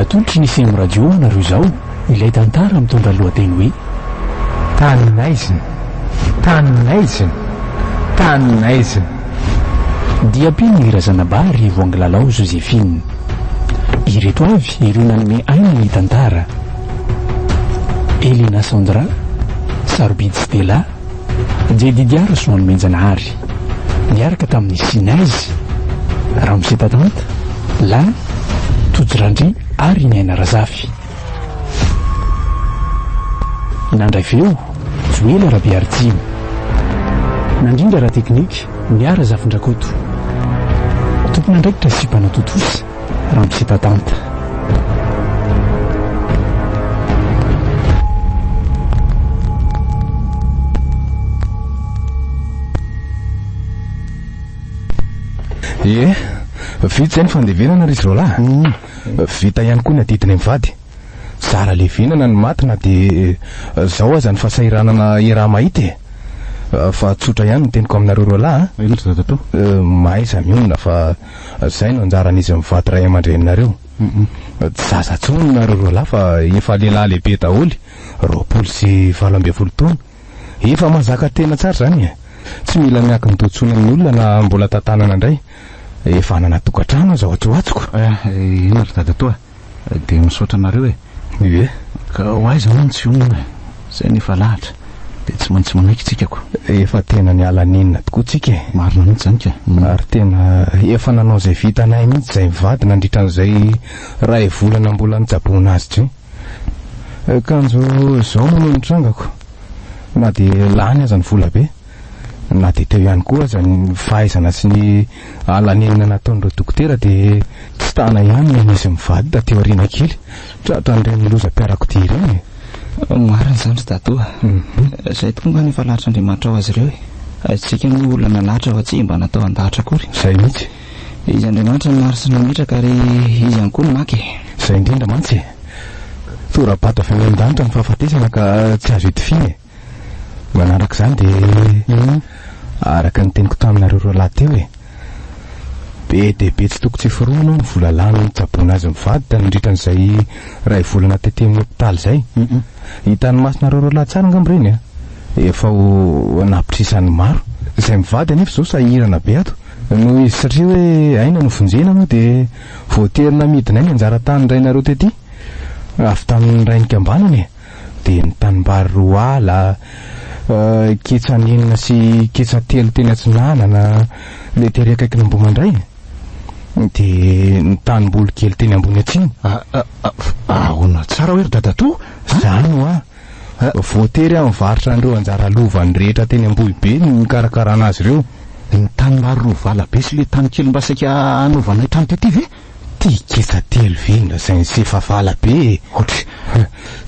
Atolotry ny CM Radio anareo izao ilay tantara mitondra lohateny hoe. Tanin'aizina, tanin'aizina, tanin'aizina. Dia ampian'ny Razanabary Voangilalao Joséphine. Ireto avy ireo nanome aina ny tantara. Elena Sandra, Sarobidy Stella, Jedidia Rasoanomenjanahary, niaraka tamin'ny Sinèse, Ramose Tatanta, La, Tojo Randria ary Niaina Razafy. Nandray feo, Joela Rabearitsimo. Nandrindra ara-teknika, Nia Razafindrakoto. Tompon'andraikitra sy mpanatontosa, Ramose Tatanta. Ie, vita izay ny fandevenana ry roalahy. Mm. Vita ihany koa ny adidinay mivady. Zara levenana ny maty na dia zao aza ny fahasahiranana iaraha-mahita e. Fa tsotra ihany ny teniko aminareo roalahy a. Inona ry dadatoa? Mahaiza mionona fa Zay no anjaran'izy mivady ray aman-dreninareo. Tsy zaza intsony nareo roalahy fa efa lehilahy lehibe daholo, 28 taona. Efa mahazaka tena tsara izany e. Tsy mila miankin-doha intsony amin'ny olona na mbola tantanana indray. Efa hanana tokantrano aza ho atsy ho atsiko. Eh, inona ry dadatoa? Dia misaotra anareo e. Ie. Ka ho aiza moa no tsy honina e. Izay no efa lahatra. Dia tsy maintsy manaiky tsika ko. Efa tena niala nenina tokoa tsika e. Marina mihitsy izany ka. Ary tena efa nanao izay vitanay mihitsy izay mivady nandritra an'izay iray volana mbola nitsaboana azy teo. Kanjo izao moa no nitrangako. Na dia lany aza ny vola be. Na dia teo ihany koa aza ny fahaizana sy ny ala-nenina nataon'ireo dokotera dia tsy tana ihany ny an'izy mivady taty aoriana kely, tratran'ireny lozam-piarakodia ireny e. Marina izany ry Dadou a. Izay tokoa angamba no efa lahatr'Andriamanitra ho azy ireo e. Isika moa olona nalahatra fa tsy mba natao an-dahatra akory. Izay mihitsy. Izy Andriamanitra no nary sy nametraka ary Izy ihany koa no maka e. Izay indrindra mantsy e. Tora-bato avy any an-danitra ny fahafatesana ka tsy azo idifiana e. Manaraka izany dia araka ny teniko taminareo roalahy teo e, be dia be tsy toko tsy forohana ny vola lany nitsaboana azy mivady nandritra an'izay iray volana tety amin'ny hopitaly izay. Hitan'ny masonareo roalahy tsara angamba ireny a! Efa ho an'apitrisany maro. Izay mivady anefa izao sahirana be ato. Noho izy satria hoe aina no vonjena moa dia voatery namidinay ny anjara tanin-drainareo tety. Avy tamin'ny rainikambanana e! Dia ny tanimbary roala, ketsa enina sy ketsa telo teny atsinanana, ilay tery akaikin'Ambohimandray, dia ny tanimboly kely teny ambony atsimo. Ahoana tsara hoe ry dadatoa? Izany hoa. Voatery aho nivarotra an'ireo anjara lovany rehetra teny Ambohibe nikarakarana azy ireo. Ny tanimbary roa vala be sy ilay tany kely mba saika hanaovanay trano tety ve? Ty ketsa telo ve no lazain'i se fa vala be e! Ohatry.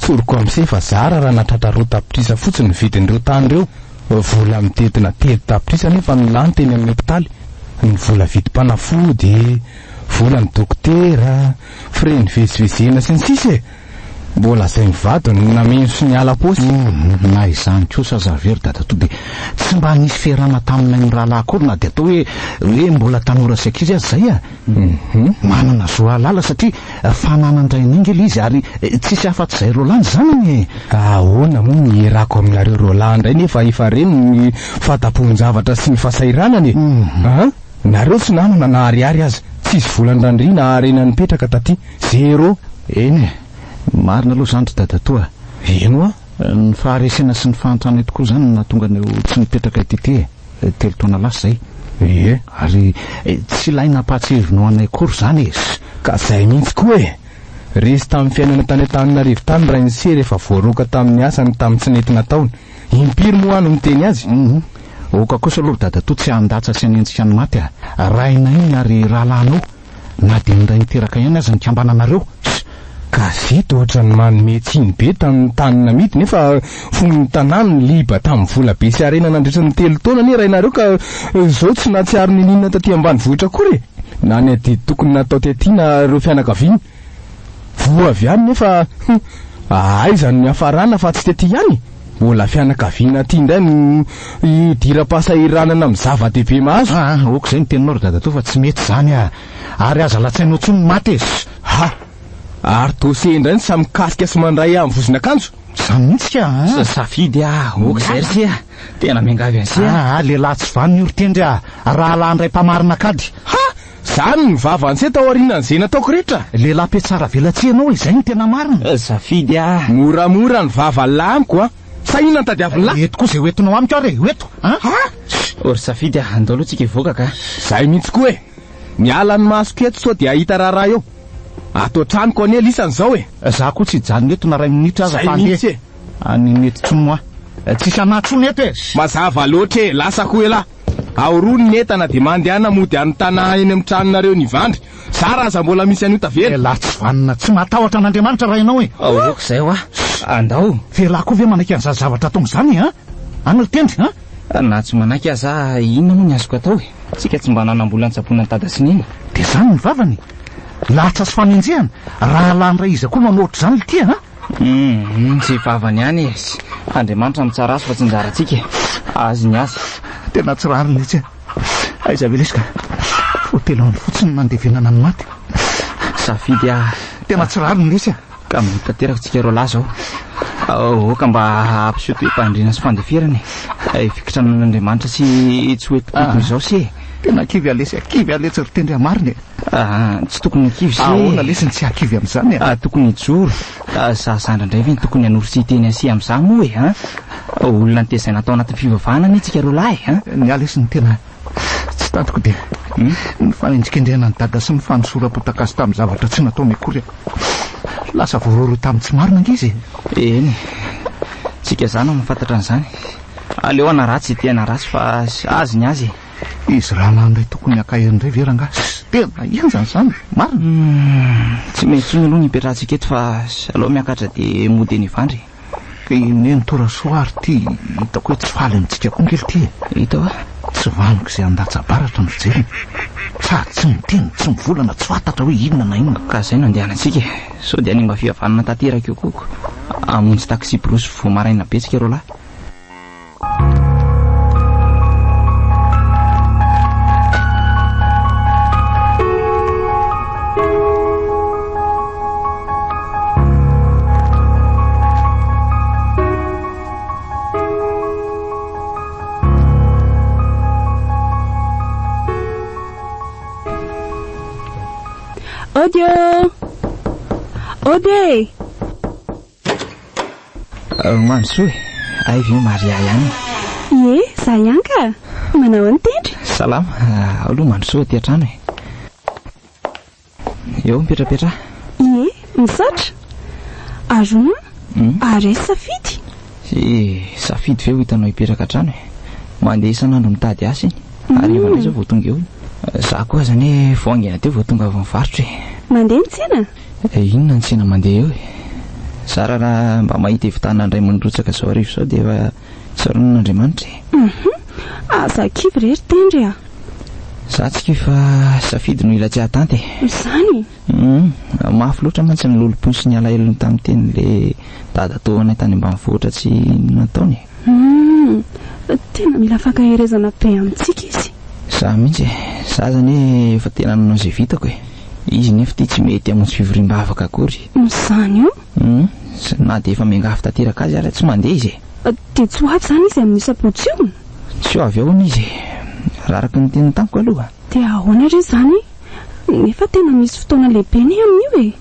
Tsoriko amin'i se fa zara raha nahatratra 2 tapitrisa fotsiny ny vidin'ireo tany ireo. Vola mitentina 3 tapitrisa anefa no lany teny amin'ny hopitaly. Ny vola vidim-panafody, volan'ny dokotera, frais nivezivezena sy ny sisa e! Mbola izay mivady no nameno sy niala paosy. Na izany kosa aza ve ry dadatoa dia tsy mba nisy fiarahana taminay mirahalahy akory na dia atao hoe hoe mbola tanora sy ankizy aza izay a! Manana zo hahalala satria fananan-drainay ange ilay izy ary tsisy afa-tsy izay roalahy ny zanany e! Ahoana moa no hierako aminareo roalahy indray nefa efa reny ny fahatapohin-javatra sy ny fahasahiranana e! An! Nareo tsy nanana na ariary aza, tsisy volan-dRandria na harena nipetraka taty. Zéro! Eny e! Marina aloha izany ry dadatoa a! Eny hoa! Ny faharesena sy ny fahantrana eto koa izany no nahatonga anay ho tsy nipetraka ety ity e! Telo taona lasa izay. Ie. Ary tsy ilaina ampahatsiahivinao anay akory izany e! Ka izay mihitsy koa e! Resy tamin'ny fiainana tany Antananarivo tany Rainise rehefa voaroaka tamin'ny asany tamin'ny tsy nety nataony. Impiry moa aho no niteny azy? Hum. Oka kosa aloha ry dadatoa tsy handatsa sy hanenjika ny maty a! Rainay iny ary rahalahinao. Na dia ny ray niteraka ihany aza nikambananareo. Tss! Gazety ohatran'ny manome tsiny be tamin'ny tany namidy nefa fony ny tanàna niiba tamin'ny vola be sy harena nandritra ny telo taona anie rainareo ka izao tsy nahatsiaro niniana taty ambanivohitra akory e! Na ny adidy tokony natao tety na ireo fianakaviana. Voa avy any nefa hum! Aiza no niafarana fa tsy tety ihany? Mbola fianakaviana aty indray no hidiram-pahasahiranana amin'ny zava-dehibe mahazo. Aa, ok izay ny teninao ry dadatoa fa tsy mety izany aa! Ary aza latsainao intsony ny maty e! Ha! Ary dossier indray no samy mikasika sy mandray amin'ny vozon'akanjo. Zany mihitsy ka an! Safidy ah, ok zay ry se ah. Tena miangavy an'se ah. Aa lehilahy tsy vanona io ry Tendry ah. Rahalahy indray mpamarina kady. Ha! Zany ny vavan'se tao aorianan'izay nataoko rehetra. Lehilahy mpiatsara velatsihy ianao e, zay no tena marina. Safidy ah. Moramora ny vavan'lah amiko an. Sa inona no tadiavin'lah? Eto koa zay ho entinao amiko ary e, ho eto an. Ha! Ô ry Safidy ah, andao aloha tsika hivoaka ka. Zay mihitsy koa e. Miala ny masoko eto sao dia hahita raharaha eo. Ato an-tranoko anie lisany izao e! Za koa tsy hijanona eto na ray minitra aza Zay fa andeha mihitsy e! any mety tsony moi. Tsisy anah tsony eto e! Mazava loatra e! Lasa koa elah! Aoroany ny entana dia mandehana mody any Tanà eny amin'ny tranonareo eny Ivandry. Zara aza mbola misy an'io tavela. Elah tsy vanona, tsy matahotra an'Andriamanitra raha ianao e! Aoka izay hoa! Andao! Fa elah koa ve manaiky an'izany zavatra ataony izany e? An? An ry Tendry an? Na tsy manaiky aza inona moa ny azoko atao e? Tsika tsy mba nanam-bola nitsaboana an'i Dada sy Neny. Dia izany ny vavany e! Latsa sy fanenjehana, rahalahy indray iza koa no hanao ohatr'izany lty a! Hum, tsy vavany ihany e! Andriamanitra mitsara azy fa tsy anjarantsika e! Azy ny azy. Tena tsy rariny mihitsy e! Aiza ve lesy ka! Vao telo andro fotsiny no nandevenana ny maty. Safidy ah! Tena tsy rariny lesy a! Ka mody tanteraka tsika roalahy zao. Aoka mba hampiseho toe-pahendrena sy fandeferana e. Fikitranan'Andriamanitra sy tsy ho enti-po toy izao se e. Tena kivy aho lesy a, kivy aho letsy ry Tendry a, marina e. Tsy tokony ho kivy se e. Ahoana lesy ny tsy hahakivy amin'izany e? Tokony hijoro. Za zandry indray ve no tokony hanoro sy hiteny an'se amin'izany moa e an? Olona notezaina tao anatin'ny fivavahana anie tsika roalahy e an? Ny ahy lesy no tena Tsy tantiko dia ny fanendrikendrehana an'i Dada sy ny fanosoram-potaka azy tamin'ny zavatra tsy nataony akory aho. Lasa voarohirohy tamin'ny tsy marina ange izy e! Eny, tsika zana mahafantatra an'izany. Aleo hanaratsy izay te hanaratsy fa azy ny azy e! Izy rahalahy indray tokony haka hery indray ve rangahy? Tena henjana izany, marina! Tsy mety intsony aloha ny hipetrahantsika eto fa aleo miakatra dia mody eny Ivandry e! Ka i Neny Torasoa ary ity hitako hoe tsy faly amintsika koa ange ity e! Hita hoa. Tsy vaniko izay handatsa-baratra ny fijeriny. Sady tsy miteny, tsy mivolana, tsy fantatra hoe inona na inona. Ka izay no andehanantsika e! Sao dia hanimba fihavanana tanteraka eo koa ko. Hamonjy taxi-brousse vao maraina be tsika roalahy. Ody ô! Ody e! Mandrosoa e! Hay ve Maria ihany? Ie, za ihany ka! Manao ahoana Tendry? Salama, ao aloha mandrosoa aty an-trano e! Eo, mipetrapetraha. Ie, misaotra. Arona, ary aiza Safidy? He, Safidy ve ho hitanao hipetraka an-trano e? Mandeha isan'andro mitady asa iny. Hariva indray izao vao tonga eo. Za koa aza anie vao haingana teo vao tonga avy nivarotra e. Mandeha ny tsena? Inona ny tsena mandeha eo e? Zara raha mba mahita hevitana indray mandrotsaka izao hariva izao dia efa tsaroana an'Andriamanitra e. Hum, aza kivy re ry Tendry a! Za tsy kivy fa safidy no ila tsy hahatanty e. Izany? Hum, mafy loatra mantsy ny lolom-pony sy ny alahelony tamin'ny tenin'ilay dadatoanay tany ambanivohitra tsy nataony e. Hum, tena mila fankaherezana be amintsika izy. Za mihitsy e! Za aza anie efa tena nanao izay vitako e! Izy nefa ity tsy mety hamonjy fivoriam-bavaka akory. Izany io? Hum, na dia efa miangavy tanteraka azy ary tsy mandeha izy e! Dia tsy ho avy izany izy amin'io sabotsy io? Tsy ho avy ao hono izy e! Raha araka ny teniny tamiko aloha. Dia ahoana re izany? Nefa tena misy fotoana lehibe anie amin'io e!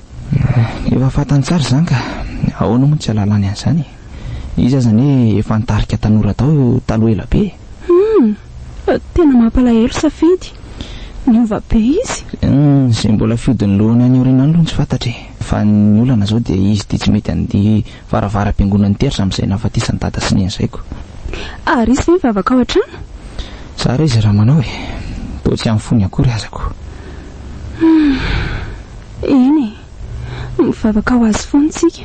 Efa fantany tsara izany ka! Ahoana moa no tsy ahalalany an'izany e? Izy aza anie efa nitarika tanora tao taloha ela be e! Hum! Tena mampalahelo Safidy. Niova be izy. Hum, izay mbola fihodin'ny lohany any aoriana any aloha no tsy fantatra e! Fa ny olana izao dia izy ity tsy mety handia varavaram-piangonana ity hatramin'izay nahafatesan'i Dada sy Neny izay ko. Ary izy ve mivavaka ao an-trano? Zara izy raha manao e! Toa tsy amin'ny fony akory aza ko. Hum, eny e! Mivavaka ho azy foana isika.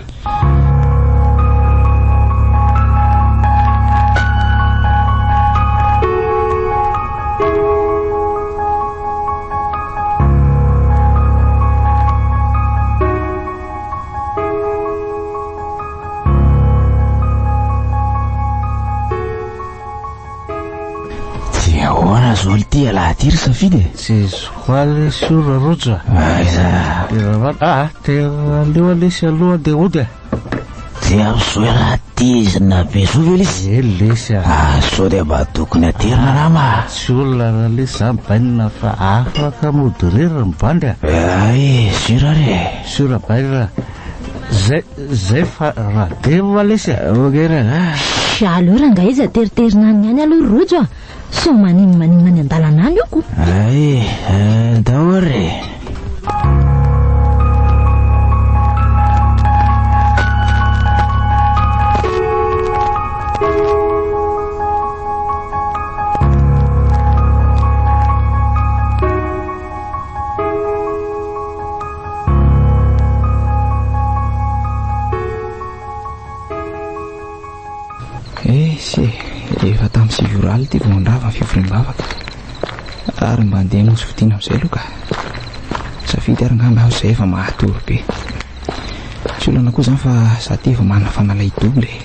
Tsy ahoana zao ity ialahy? aty ry Safidy e? Tsisy koa lesy io Rarojo a. Aiza? Ah, tena aleo lesy aloha andeha hody a. Dia amin'izao ialahy tezina be zao ve lesy? Eh lesy a. Ah, sao dia mba tokony aterina nama a. Tsy olana raha lesy zany bainina fa afaka mody irery ny bandy a. Ay, sûr ary e. Sûr bainina. Zay, zay fa radem lesy a. Ok rangahy. Shh, aleo rangahy izy ateriterina any ihany aloha ry Rojo a. Sao maninona maninona any an-dalana any io ko. Ay, ndao ary e. Esy e, efa tamin'ny 9 ora alina ity vao nirava ny fivoriam-bavaka. Ary mba andeha hamonjy fodiana amin'izay aloha ka. Safidy ary angamba aho izay efa mahatory be. Tsy olana koa izany fa za ty efa manana fanalahidy double e.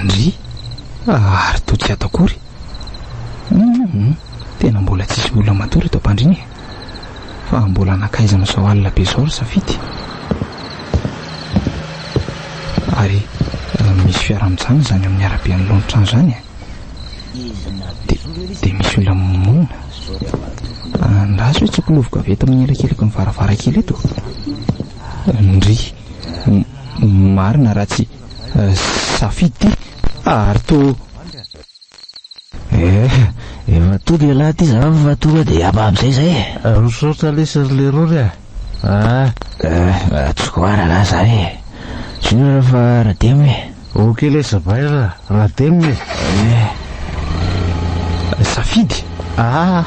Ndry, ary toa tsy ato akory. Hum, tena mbola tsisy olona matory eto am-pandriana e. Fa mbola nankaiza amin'izao alina be izao ry Safidy? Ary misy fiara mijanona izany amin'ny arabe anoloan'ny trano izany e. Dia, dia misy olona monina. Andraso hoe tsokolovoka avy eto amin'ny elakelaky ny varavarankely eto. Ndry, marina raha tsy Safidy ty ary to. Eh, efa tody ialahy ty za fa tonga dia hiaba amin'izay zay e. Misaotra lesy ry lerory a. Ah. Eh, tsy koa rahalahy za e. Sûr fa radem e. Ok lesy bay ra, radem e. Eh. Safidy. Ah,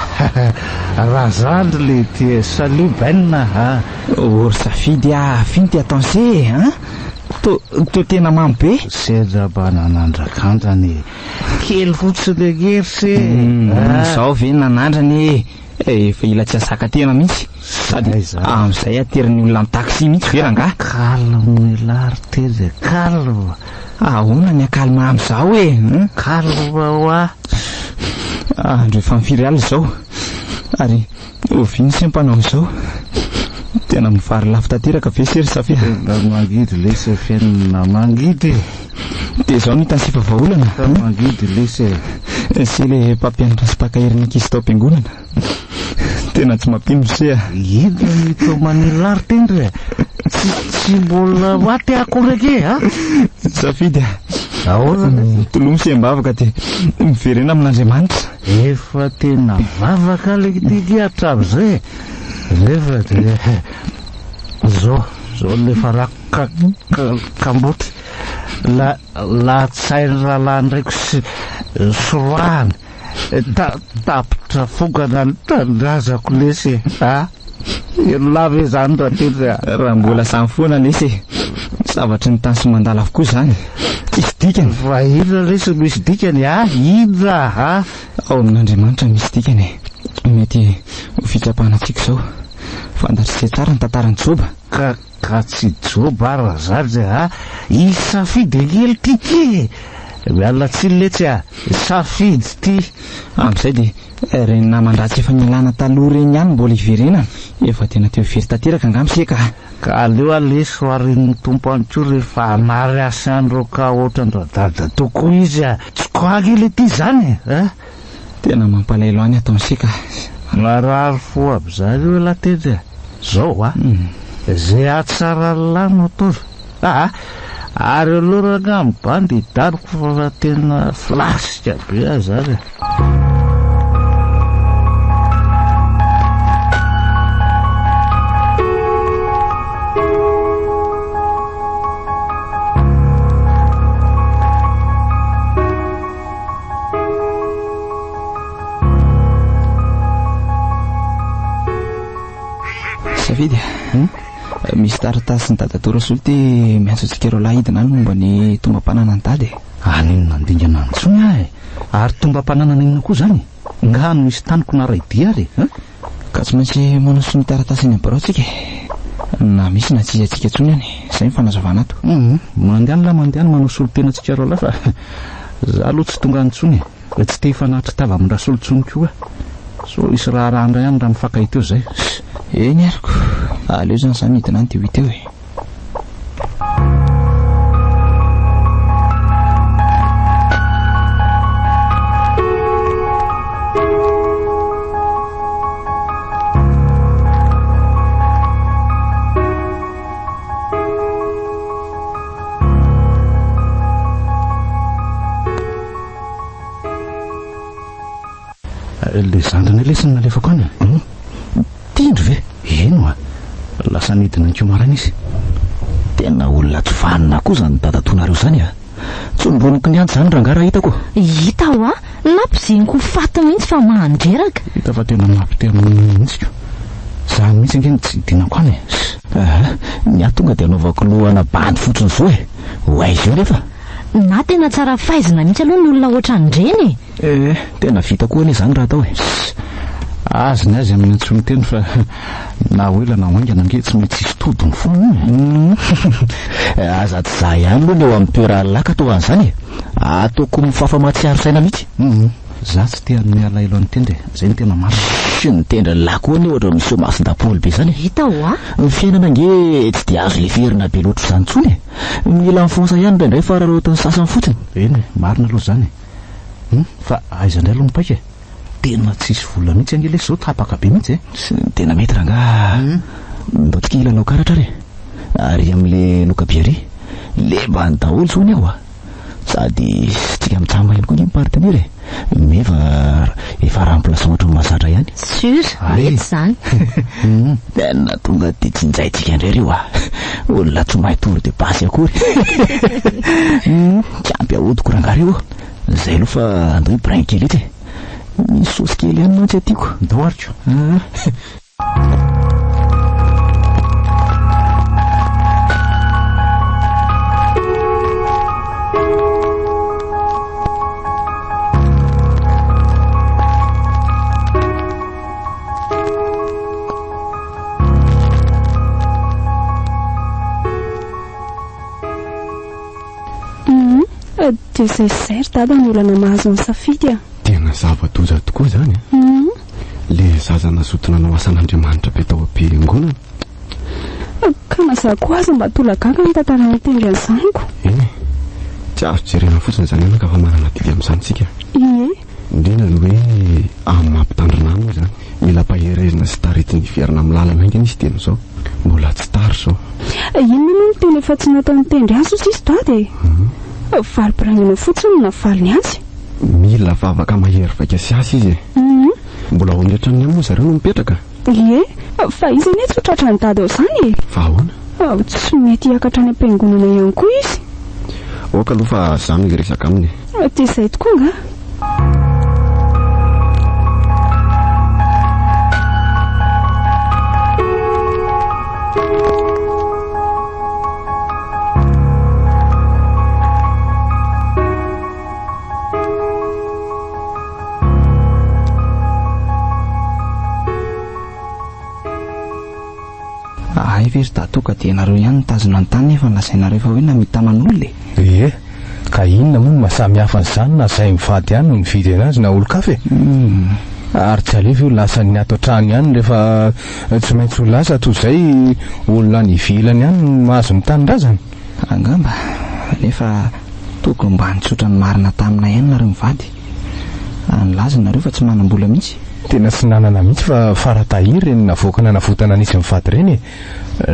razandry le ty e. Salut Ben a. Oh ry Safidy ah, f'ino ty ataon'se e, an? To, to tena mamy be. Sendra mba nanandrakandrana e. Kely fotsiny ange ry se e. Ah. Izao ve nanandrana e. Efa ila tsy hahazaka tena mihitsy. Sady amin'izay aterin'ny olona amin'ny taxi mihitsy ve rangahy? Calme elah ry Tendry e, calme. Ahoana ny hakalma amin'izao e? Calme hoa. Andro efa firy alina izao. Ary Oviana sy mpanao izao? Tena mivary lafo tanteraka ve se ry Safia? Tena mangidy lesy e fiainana mangidy e! Dia izao no hitan'i Sifa vahaolana? Tena mangidy lesy e! Se le mpampianatra sy mpakahery ny ankizy tao am-piangonana. Tena tsy mampino ry se a! Inona no itoman'ila ry Tendry e? Tsy tsy mbola maty akory ange a! Safidy a! Ahoana lesy? Tolomy sy am-bavaka dia miverena amin'Andriamanitra. Efa tena vavaka le ty hatramin'izay e! Nefa dia zao, zao le farako kamboty la latsain'ny rahalahin-draiko sy soroahany ta tapitra fongana ny tanindrazako lesy e! A! Elah ve zany Ratendry a! Raha mbola samy foana lesy e! Zavatry ny tany sy mandala avokoa izany. Tsisy dikany. Fa inona lesy no misy dikany a? Inona a? Ao amin'Andriamanitra misy dikany e. Mety ho fitsapana antsika izao. Fantatr'ise tsara ny tantaran'i Joba. Ka ka tsy Joba ary razandry a! I Safidy ange ity ty e! Miala tsiny letsy a! Safidy ity. Amin'izay dia ireny naman-dratsy efa nialana taloha ireny ihany mbola hiverenana. Efa tena te ho very tanteraka angamba ise ka. Ka aleo aleha soarin'ny Tompo any koa rehefa hanary ahy androka ohatran-dRadada tokoa izy a! Tsy koagy ilay ity izany e! Tena mampalahelo ahy ny ataon'i ka. Marary fo aby zany io elah Tendry a! Zao a! Zay hahatsara an'lah no ataovy a! Ary aleo rangaha mibandy hidaroka fa tena flasika be aho zany e! Safidy a, misy taratasin'i Dadatoa Rasolo ty miantso antsika roalahy hidina any momba ny tombam-pananan'i Dada e. Any no nandingana antsony aho e! Ary tombam-pananana inona koa izany? Nga misy taniko na ray dia ary e? Ka tsy maintsy manao sonia taratasy eny amin'ny birao tsika e! Na misy na tsy antsika intsony any. Izay ny fanazavana ato. Hum, mandehana lahy mandehana manao solontena antsika roalahy fa za aloha tsy tonga any intsony e. Tsy te hifanatri tava amin-dRasolo intsony koa aho. Sao hisy raharaha indray any raha mifankahita eo izay. Eny ary ko. Aleo izany za midina any dia ho hita eo e. Le zandrinay lesy no nalefako any e. Tendry ve? Eny oa. Lasa nidina an'ko maraina izy. Tena olona tsy vanona koa izany dadatoanareo izany a. Tsy nomboniko niantso izany rangahy raha hitako. Hita hoa, nampiziniko ho faty mihitsy fa mandreraka. Hita fa tena mampite amin'iny mihitsy ko. Izany mihitsy ange no tsy hidinako any e. Aha, ny ahy tonga dia anaovako lohana bandy fotsiny izao e. Ho aiza eo nefa? Na tena tsara faizina mihitsy aloha ny olona ohatran'ireny e. Eh, tena vita koa anie izany raha atao e. Azy ny azy amin'ny antsoiny teny fa na ho ela na ho haingana ange tsy maintsy hisy todiny foana e. Aza tsy za ihany aloha ny eo amin'ny toeran'ny ka toa an'izany e. Ataoko mifafa mahatsiaro saina mihitsy. Za tsy te hanome alahelo an'i Tendry e, zay no tena marina. Sy ny tendrin'ny lahy koa anie ohatran'ny miseho masin-dapôly be izany e. Hita hoa. Ny fiainana ange tsy dia azo leferina be loatra izany intsony e. Mila mifonsa ihany indraindray fa araraotin'ny sasany fotsiny. Eny e, marina aloha izany e. Hum, fa aiza indray aloha ny paika e? Tena tsisy vola mihitsy ange lesy zao, tapaka be mihitsy e. Tsy tena mety rangaha. Ndao tsika hilalao karatra ary e. Ary amin'le loka be ary. Lebany daholo zao ny ao a. Sady tsika mitsam ihany koa ange ny partenaire e. Nefa efa remplaçant ohatran'ny mahazatra ihany. Sûr, mety izany. Tena tonga dia tsinjaintsika indray ireo a. Olona tsy mahay tour de passe akory. Tsy ampy ahodiko rangaha ireo a. Zay aloha fa andao hi-brin kely etsy e. Misy saosy kely ihany mantsy aty ko. Ndao ary ko. Dia izay sy izay ry dada ny olana mahazo an'i Safidy a. Tena zava-doza tokoa izany a. Le zaza nazoto nanao asan'Andriamanitra be tao am-piangonana. Ka na za koa aza mba tolagaga ny tantaran'i Tendry an'izany ko. Eny e. Tsy azo jerena fotsiny izany anaka fa manana adidy amin'izany tsika. Ie. Indrindra ny hoe amin'ny maha mpitandrina ahy moa izany. Mila ampaherezina sy taritina hiverina amin'ny lalana haingana izy dieny izao. Mbola tsy tara izao. Inona moa no tena efa tsy nataon'i Tendry azy hozy izy Dada e? Valim-piraingana fotsiny no navaliny azy. Mila vavaka mahery vaika sy asa izy e. Mbola ao amin'ilay tranony ihany moa zareo no mipetraka? Ie, fa izy anie tsy ho tratran'i Dada ao izany e. Fa ahoana? Tsy mety hiakatra any am-piangonana ihany koa izy. Ok aloha fa za no hiresaka aminy e. Dia izay tokoa angaha. Hay ve ry Dato ka dia ianareo ihany nitazona ny tany nefa nolazainareo fa hoe namidy taman'olona e? Ie, ka inona moa no maha samy hafa an'izany na izay mivady ihany no nividy anazy na olon-kafa e? Ary tsy aleo ve ho lasan'ny ato an-trano ihany rehefa tsy maintsy ho lasa toy izay olona any ivelany ihany no mahazo ny tanindrazana? Angamba, nefa tokony mba nitsotra ny marina taminay ihany nareo mivady. Nilaza nareo fa tsy manam-bola mihitsy. Tena tsy nanana mihitsy fa faratahiry ireny navoaka nanavotana an'izy mivady ireny e!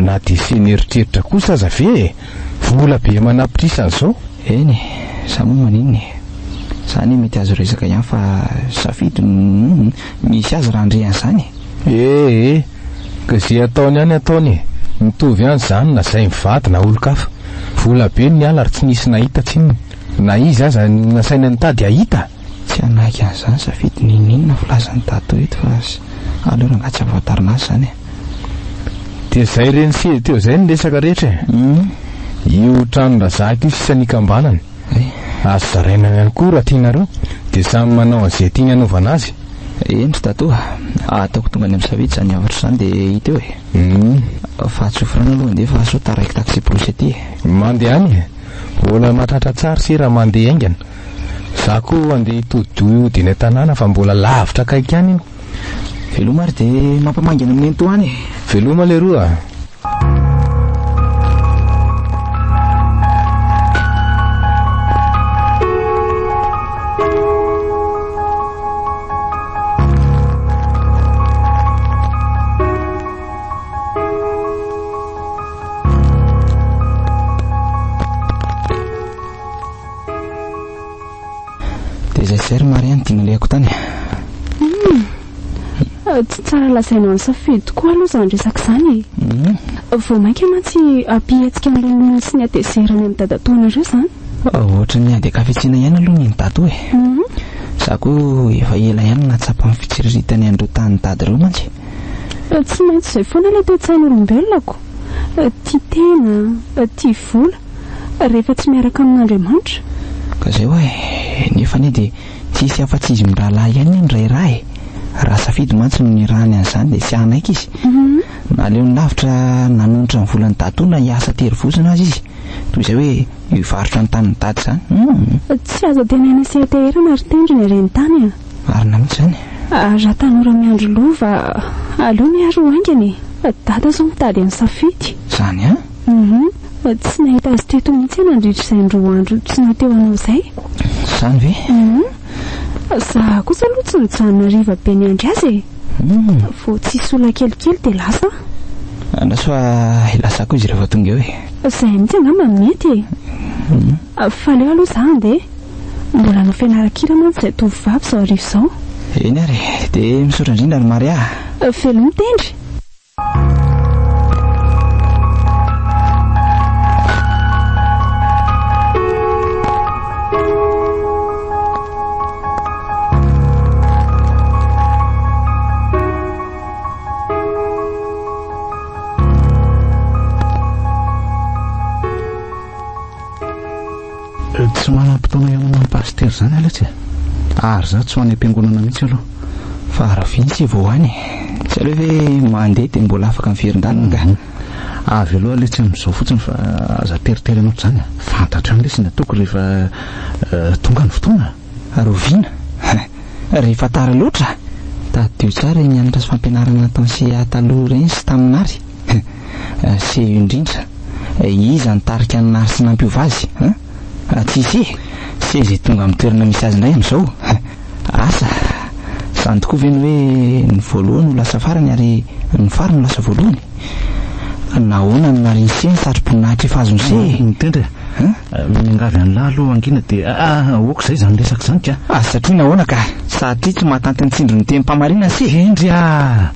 Na dia feno eritreritra kosa aza ve e! Vola be aman'apitrisany izao. Eny e, za moa maninona e! Za anie mety azo resaka ihany fa safidy no misy azy raha handre an'izany e! E e! Ka ze ataony ihany ataony e! Mitovy ihany zany na zay mivady na olon-kafa. Vola be no niala ary tsy nisy nahita tsinona. Na izy aza nasaina nitady hahita. Tsy hanaiky an'izany Safidy n'inon'inona filazan'i Dato eto fa aleo rangahy tsy ampahafantarina azy izany e! Dia zay reny sy teo zay ny resaka rehetra e! Io tranon-drazaka io sisa nikambanany. Azo zaraina ihany koa raha tianareo. Dia samy manao an'izay tiany hanaovana azy. Eny ry Dadatoa a! Ataoko tonga any amin'ny Savidy izany hafatra izany dia hita eo e! Fa tsofy rano aloha andeha fa sao taraiky taxi-brousse aty e! Mandeha any e! Mbola mahatratra tsara se raha mandeha haingana. Za koa andeha hitodi-doha hody eny an-tanàna fa mbola lavitra akaiky ihany iny. Veloma ary dia mampamangy any amin'ny nenitoa any e! Veloma leroa a! Dia izay izay ry Maria ny dia nalehako tany. Hum. Tsy tsara lazaina an'i Safidy tokoa aloha izany resaka izany e. Hmm. Vao mainka mantsy hampihetsika ny lonilony sy ny hatezerany amin'ny dadatoanareo izany. Ohatran'ny ady an-kafetsena ihany aloha ny an'i Dado e. Hmm. Za koa efa ela ihany nahatsapa ny fitsiriritany an'ireo tanin'i Dada ireo mantsy. Tsy maintsy izay foana ilay toe-tsain'olombelona ko. Tia tena, tia vola, rehefa tsy miaraka amin'Andriamanitra. Ka izay hoa e, nefa anie dia tsy hisy afa-tsy izy mirahalahy ihany anie no ray ra e. Raha safidy mantsy no nirahany an'izany dia tsy hanaiky izy. Naleony lavitra nanonitra ny volan'i Dadatoa na hiasa terivozona aza izy, toy izay hoe hivarotra ny tanin'i Dada izany. Humm. Tsy azo antenaina sy anteherana ry Tendry ny haren'ny tany a. Marina mihitsy izany. Raha tanora miandry lova, aleo miary ho haingana e. Dada izao mitady an'i Safidy. Izany an? Hum. Tsy nahita azy teto mihitsy aho nandritra izay indroa andro tsy nahateo anao izay. Izany ve? Hum. Za kosa aloha tsy nijanona hariva be niandry azy e. Hum. Vao tsy sola kelikely dia lasa aho. Andraso fa hilaza ko izy rehefa tonga eo e. Izay mihitsy angamba no mety e. Hum. Fa aleo aloha za handeha. Mbola hanao fianaran-kira mantsy izay tovovavy izao hariva izao. Eny ary e. Dia misaotra indrindra ry Maria a. Veloma Tendry. Tsy manam-potoana hihaonana amin'ny pasitera izany Aletsy e! Ary izaho tsy ho any am-piangonana mihitsy aloha. Fa rahoviana isika vao ho any e? Tsy aleo ve mandeha dia mbola afaka miverin-dalana angaha? Avy aloha Aletsy amin'izao fotsiny fa aza teriterena ohatr'izany e! Fantatro ihany lesy ny ataoko rehefa tonga ny fotoana. Rahoviana? Rehefa tara loatra? Tadidio tsara iny anatra sy fampianarana nataon'i CA taloha ireny sy tamin'i Nary. CU indrindra. Iza nitarika an'i Nary sy nampiova azy? An? Tsisy e! Se izay tonga amin'ny toerana misy azy indray amin'izao. Asa! Izany tokoa ve ny hoe ny voalohany ho lasa farany ary ny farany ho lasa voalohany? Nahoana no narian'i Se ny satroboninahitra efa azon'i Se e? Mitendry e! Miangavy an'lah aloha hangina dia ok izay izany resaka izany ka! Ah, satria nahoana ka? Satria tsy mahatanty ny tsindrin'ny tenim-pahamarinana se! Hendry ah!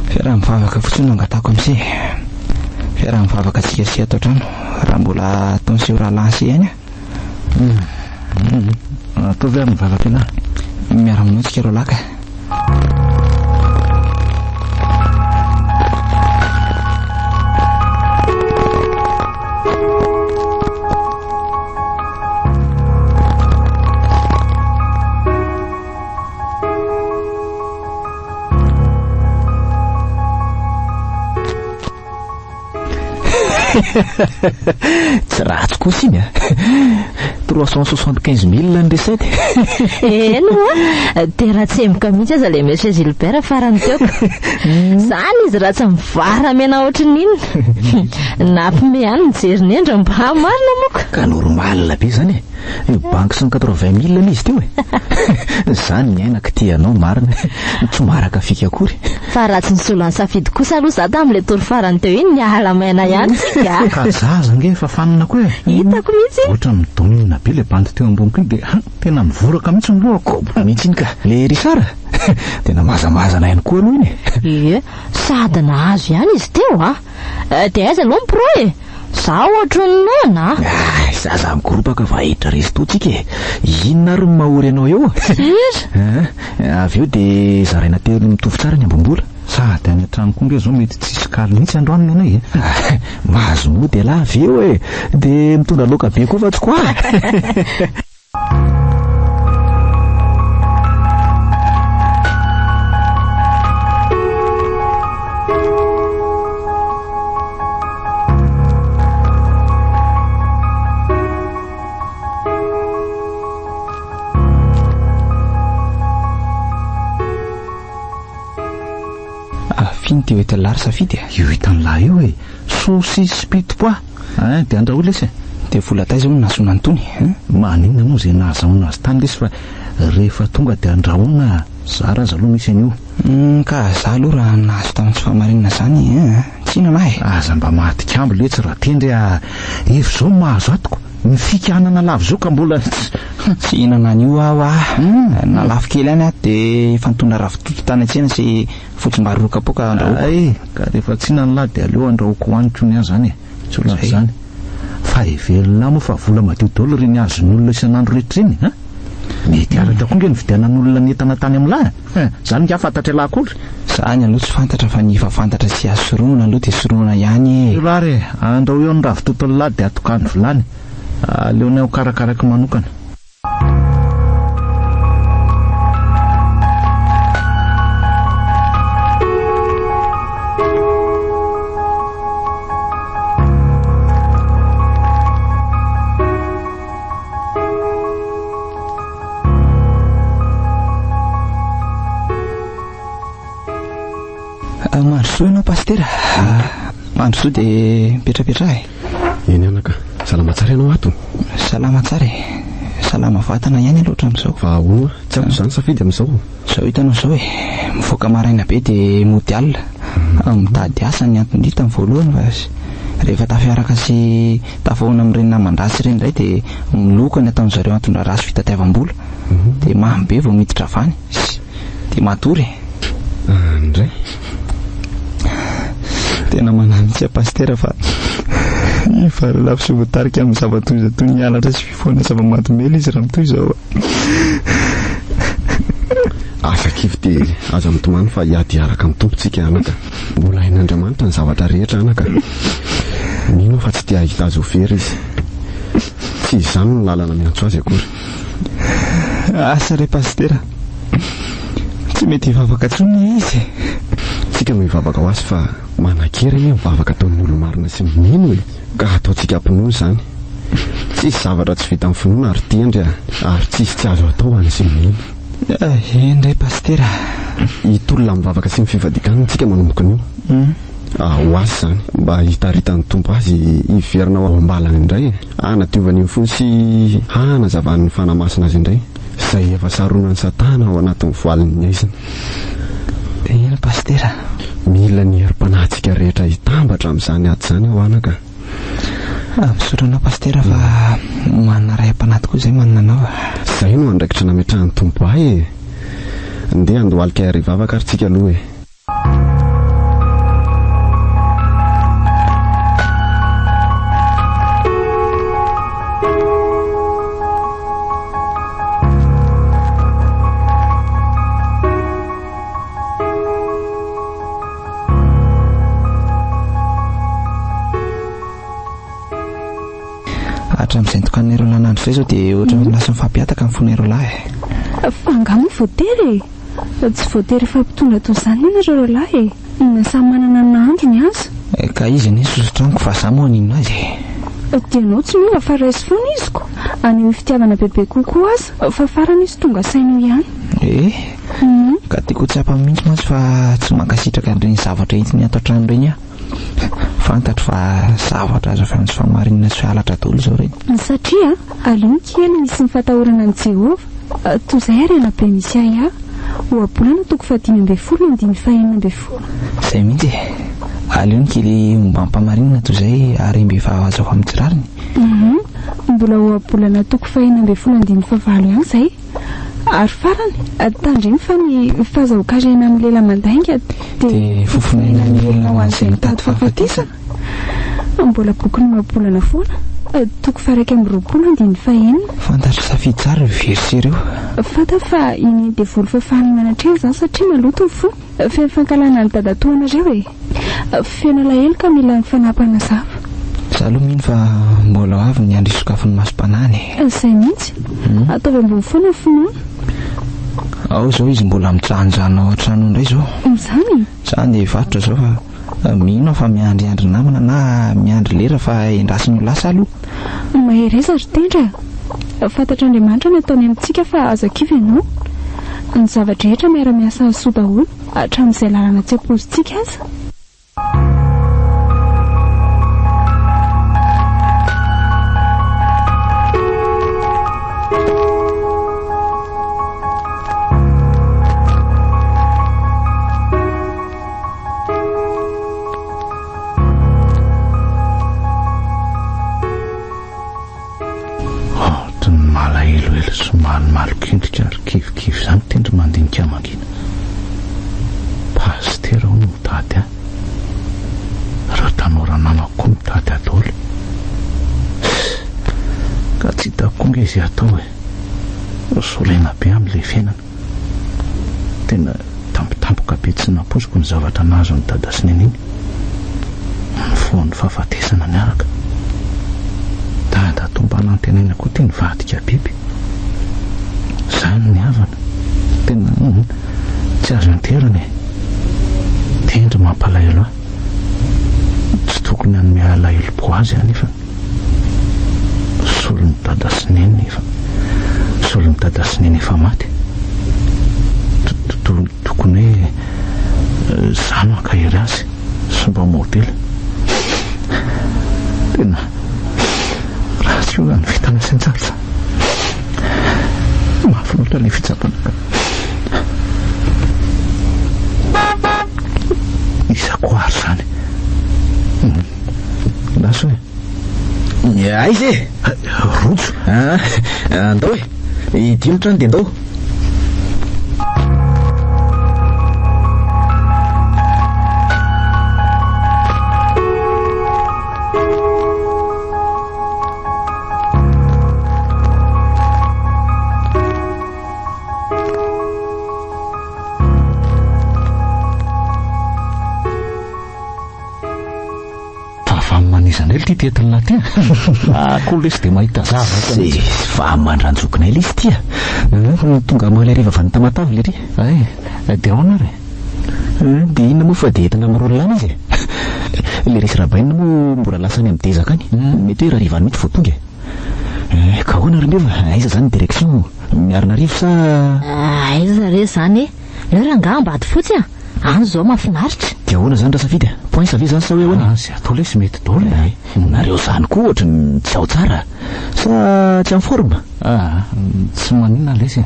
Fiaraha-mivavaka fotsiny no angatahako amin'i se. Fiaraha-mivavaka antsika sy ato an-trano, raha mbola ataon'i se ho rahalahin'i se ihany aho. Ataovy ary ny vavaka elah. Miara-minoa tsika roalahy ka. Tsy ratsy kosa iny a! 375 mille ny recette. Eny oa, dia ratsemboka mihitsy aza ilay Monsieur Gilbert farany teo ka. Zany izy raha tsy mivara mena ohatry ny inona. Nampime ihany nijery ny endriny mba marina moa ka. Normal be zany e. Io banky 180 mille anie izy teo e. Zany ny aina kitihanao marina. Tsy maharaka fika akory. Fa raha tsy nisolo an'i Safidy kosa aloha za tamin'ilay tour farany teo iny niala maina ihany tsika a. Ka zaza ange efa fanina koa e. Hitako mihitsy iny. Ohatran'ny midonina be ilay bandy teo amboniko iny dia ha, tena mivoraka mihitsy ny lohako. Koboko mihitsy iny ka. Le Richard tena mazamazana ihany koa aloha iny e. Ie, sady nahazo ihany izy teo a. Dia aiza aloha ny pro e? Za ohatry ny noana a! Ay, zaza mikoropaka fa hiditra resto tsika e! Inona ary no mahory anao eo? Sira! Avy eo dia zaraina telo mitovy tsara ny ambim-bola. Sady any an-trano koa nge zao mety tsisy kaly mihitsy androany ny anay e! Mahazo mody ialahy avy eo e! Dia mitondra laoka be koa fa tsy quoi! ity ho entin'lah ry Safidy a? Io hitan'lah io e! Saosisy sy pitipois ein! Dia andrahoy lesy e! Dia vola taiza hono nahazoana an'itony ein? Maninona moa izay nahazahoana azy tany lesy fa rehefa tonga dia andrahoina a! Zara aza aloha misy an'io. Humm ka za aloha raha nahazo tamin'ny tsy fahamarinana zany ein! Tsy hinana ahy e! Aza mba mahatik'ambo letsy Ratendry a! Efa izao no mahazo atoko, ny fika anana lava izao ka mbola tsy. Tsy hihinana an'io aho ah! Na lafo kely ihany aho dia efa nitondra ravitoto tany an-tsena sy fotsimbary roa kapoaka andrahoako. Hay, ka rehefa tsy hinana lahy dia aleo andrahoako hohaniko ny ahy izany e! Tsy ho lafo izany. Fa heverina moa fa vola madio daholo ireny azon'ny olona isan'andro rehetra ireny an! Mety araka koa nge ny vidianan'olona ny entana tany amin'lah e! Zany nga fantatr'ialahy akory? Zany aloha tsy fantatra fa ny efa fantatra sy azo sorohina aloha dia sorohina ihany e! Io ary e! Andrao eo ny ravitoton'lah dia atokano vilany. Aleonay ho karakaraiko manokana. Mandrosoa ianao Pasitera. Mandrosoa dia mipetrapetraha e. Eny anaka, salama tsara ianao ato? Salama tsara e. Salama vatana ihany aloha hatramin'izao. Fa ahoana? Tsy ampy izany safidy amin'izao? Izao hitanao izao e, mivoaka maraina be dia mody alina. Mitady asa ny antony tamin'ny voalohany fa rehefa tafiaraka sy tafahoana amin'ireny naman-dratsy ireny indray dia miloka ny ataon'izareo anton-draharaha sy fitadiavam-bola. Dia mamy be vao miditra avy any. Dia matory e. Indray. Tena manahy mihitsy aho Pasitera fa hivarilavo sy voatarika amin'ny zava-doza toy ny halatra sy fifohana zava-mahadomelina izy raha mitohy izao. Aza kivy dia aza mitomany fa hiady hiaraka amin'ny Tompo tsika anaka. Mbola hain'Andriamanitra ny zavatra rehetra anaka. Mino aho fa tsy te hahita azy ho very izy. Tsy izany no lalana miantso azy akory. Asa re Pasitera. Tsy mety hivavaka intsony izy. Tsika no hivavaka ho azy fa manan-kery anie ny vavaka ataon'ny olo-marina sy ny mino e! Ka ataontsika am-pinoana izany. Tsisy zavatra tsy vita amin'ny finoana ry Tendry a! Ary tsisy tsy azo atao ho an'izay mino. Eny re Pasitera a! Hitolona amin'ny vavaka sy ny fivadikanina tsika manomboka anio. Ho azy izany, mba hitaritan'ny Tompo azy hiverina ao am-balany indray e! Hanadiovany ny fony sy hanazavan'ny Fanahy Masina azy indray, izay efa saronan'i Satana ao anatin'ny voalin'ny haizina. Eny Pasitera. Mila ny herim-panahintsika rehetra hitambatra amin'izany ady izany aho anaka. Misaotra anao Pasitera fa manana ray am-panahy tokoa izay manana anao. Izay no andraikitra nametrahan'ny Tompo ahy e! Ndeha handohalika ary hivavaka ary tsika aloha e! Hatramin'izay nitokanan'ireo lahy nandro izay izao dia ohatran'ny lasa mifampihataka ny fon'ireo lahy e. Fa angaha moa voatery e? Tsy voatery hifampitondra toy izany anie nareo roalahy e! Na samy manana ny nahandrony aza. Ka izy anie sosotra amiko fa za moa haninona azy e! Dia ianao tsy miova fa raiso foana izy ko! Anehoy fitiavana bebe kokoa aza fa farany izy tonga saina eo ihany. Eh! Ka tiako ho tsapa mihitsy mantsy fa tsy mankasitraka an'ireny zavatra entiny ato an-trano ireny aho. Fantatro fa zavatra azo avy amin'ny tsy fahamarinana sy halatra daholo izao ireny. Satria aleo ny kely misy ny fatahorana an'i Jehovah, toy izay harena be misy ahiahy. Ohabolana toko fahadimy ambin'ny folo andininy fahenina ambin'ny folo. Izay mihitsy e! Aleo ny kely ombam-pahamarinana toy izay harem-be efa azo avy amin'ny tsy rariny. Hum, mbola ohabolana toko fahenina ambin'ny folo andininy fahavalo ihany izay. Ary farany, tandremo fa ny fahazahoan-karena amin'ny lela mandainga dia fofonaina ny olona ho an'izay mitady fahafatesana. Mbola bokin'ny ohabolana foana, toko faha-21 andininy fahenina. Fantatr'i Safidy tsara ireo verset ireo. Fantany fa inian'ny devoly fafana eo anatrehany izany satria maloto ny fony. Feno fankahalana an'i dadatoanareo e! Feno alahelo ka mila ny fanahy mpanazava. Za aloha mino fa mbola ho avy ny andro hisokafan'ny masom-panahiny e! Izay mihitsy! Ataovy ambony foana ny finoana. Ao izao izy mbola mijanonjanona ao an-trano indray izao. Izany? Za andeha hivarotra izao fa mino aho fa miandriandry namana na miandry lera fa endrasiny ho lasa aloha. Mahereza ry tendra a! Fantatr'Andriamanitra ny ataony amintsika fa aza kivy ianao. Ny zava-drehetra miara-miasa soa daholo, hatramin'izay lalana tsy ampoizintsika aza. Ohatry ny malahelohelo sy malomalok'endrika ary kivikivy izany tendry mandinika mangina. Pasitera hono mitady ahy. Ireo tanora namako koa mitady ahy daholo. Ka tsy hitako koa nge izay atao e. Sorena be amin'ilay fiainana. Tena tampotampoka be tsy nampoiziko ny zavatra nahazo an'i Dada sy Neny iny. Nifoha ny fahafatesana niaraka. Dada toa mba nantenaina koa ity nivadika biby. Izany ny havana. Tena tsy azo anterana e. Tendry mampalahelo ahy. Tsy tokony hanome alahelo-po azy aho anefa. Solon'i Dada sy Neny efa Solon'i Dada sy Neny efa maty. Tokony hoe izaho no hankahery azy sy mba modely. Tena ratsy io raha ny vintana sy ny sarotra. Mafy loatra ilay fitsapana ka. Iza koa ary izany? Lasa e. Aiza e? Rojo. Ah, andao e. Idino ny trano dia andao. Fa man'iza indray ity tetin'lah ty a? Akoho lesy dia mahita zavatra mihitsy. Tsy fa mandranjokinay lesy ity a. Tonga omaly hariva avy any Tamatave lery. Hay, dia ahoana ary e? Dia inona moa fa dia entina amin'ny roa lany izy e. Lery sy Rabainina moa mbola lasa any amin'ny dezaka any. Mety hoe rahariva any mihitsy vao tonga e. Ka ahoana ry Meva, aiza izany ny direction? Miarinarivo sa? Aiza re izany e? Leo rangaha Ambatofotsy a! Any izao mahafinaritra. Dia ahoana izany Rasafidy a? Points ve izany sa hoe ahoana? Ah, izay atao lesy mety daholo e. Nareo izany koa ohatry ny tsy ao tsara. Sa tsy en forme? Ah, tsy maninona lesy e.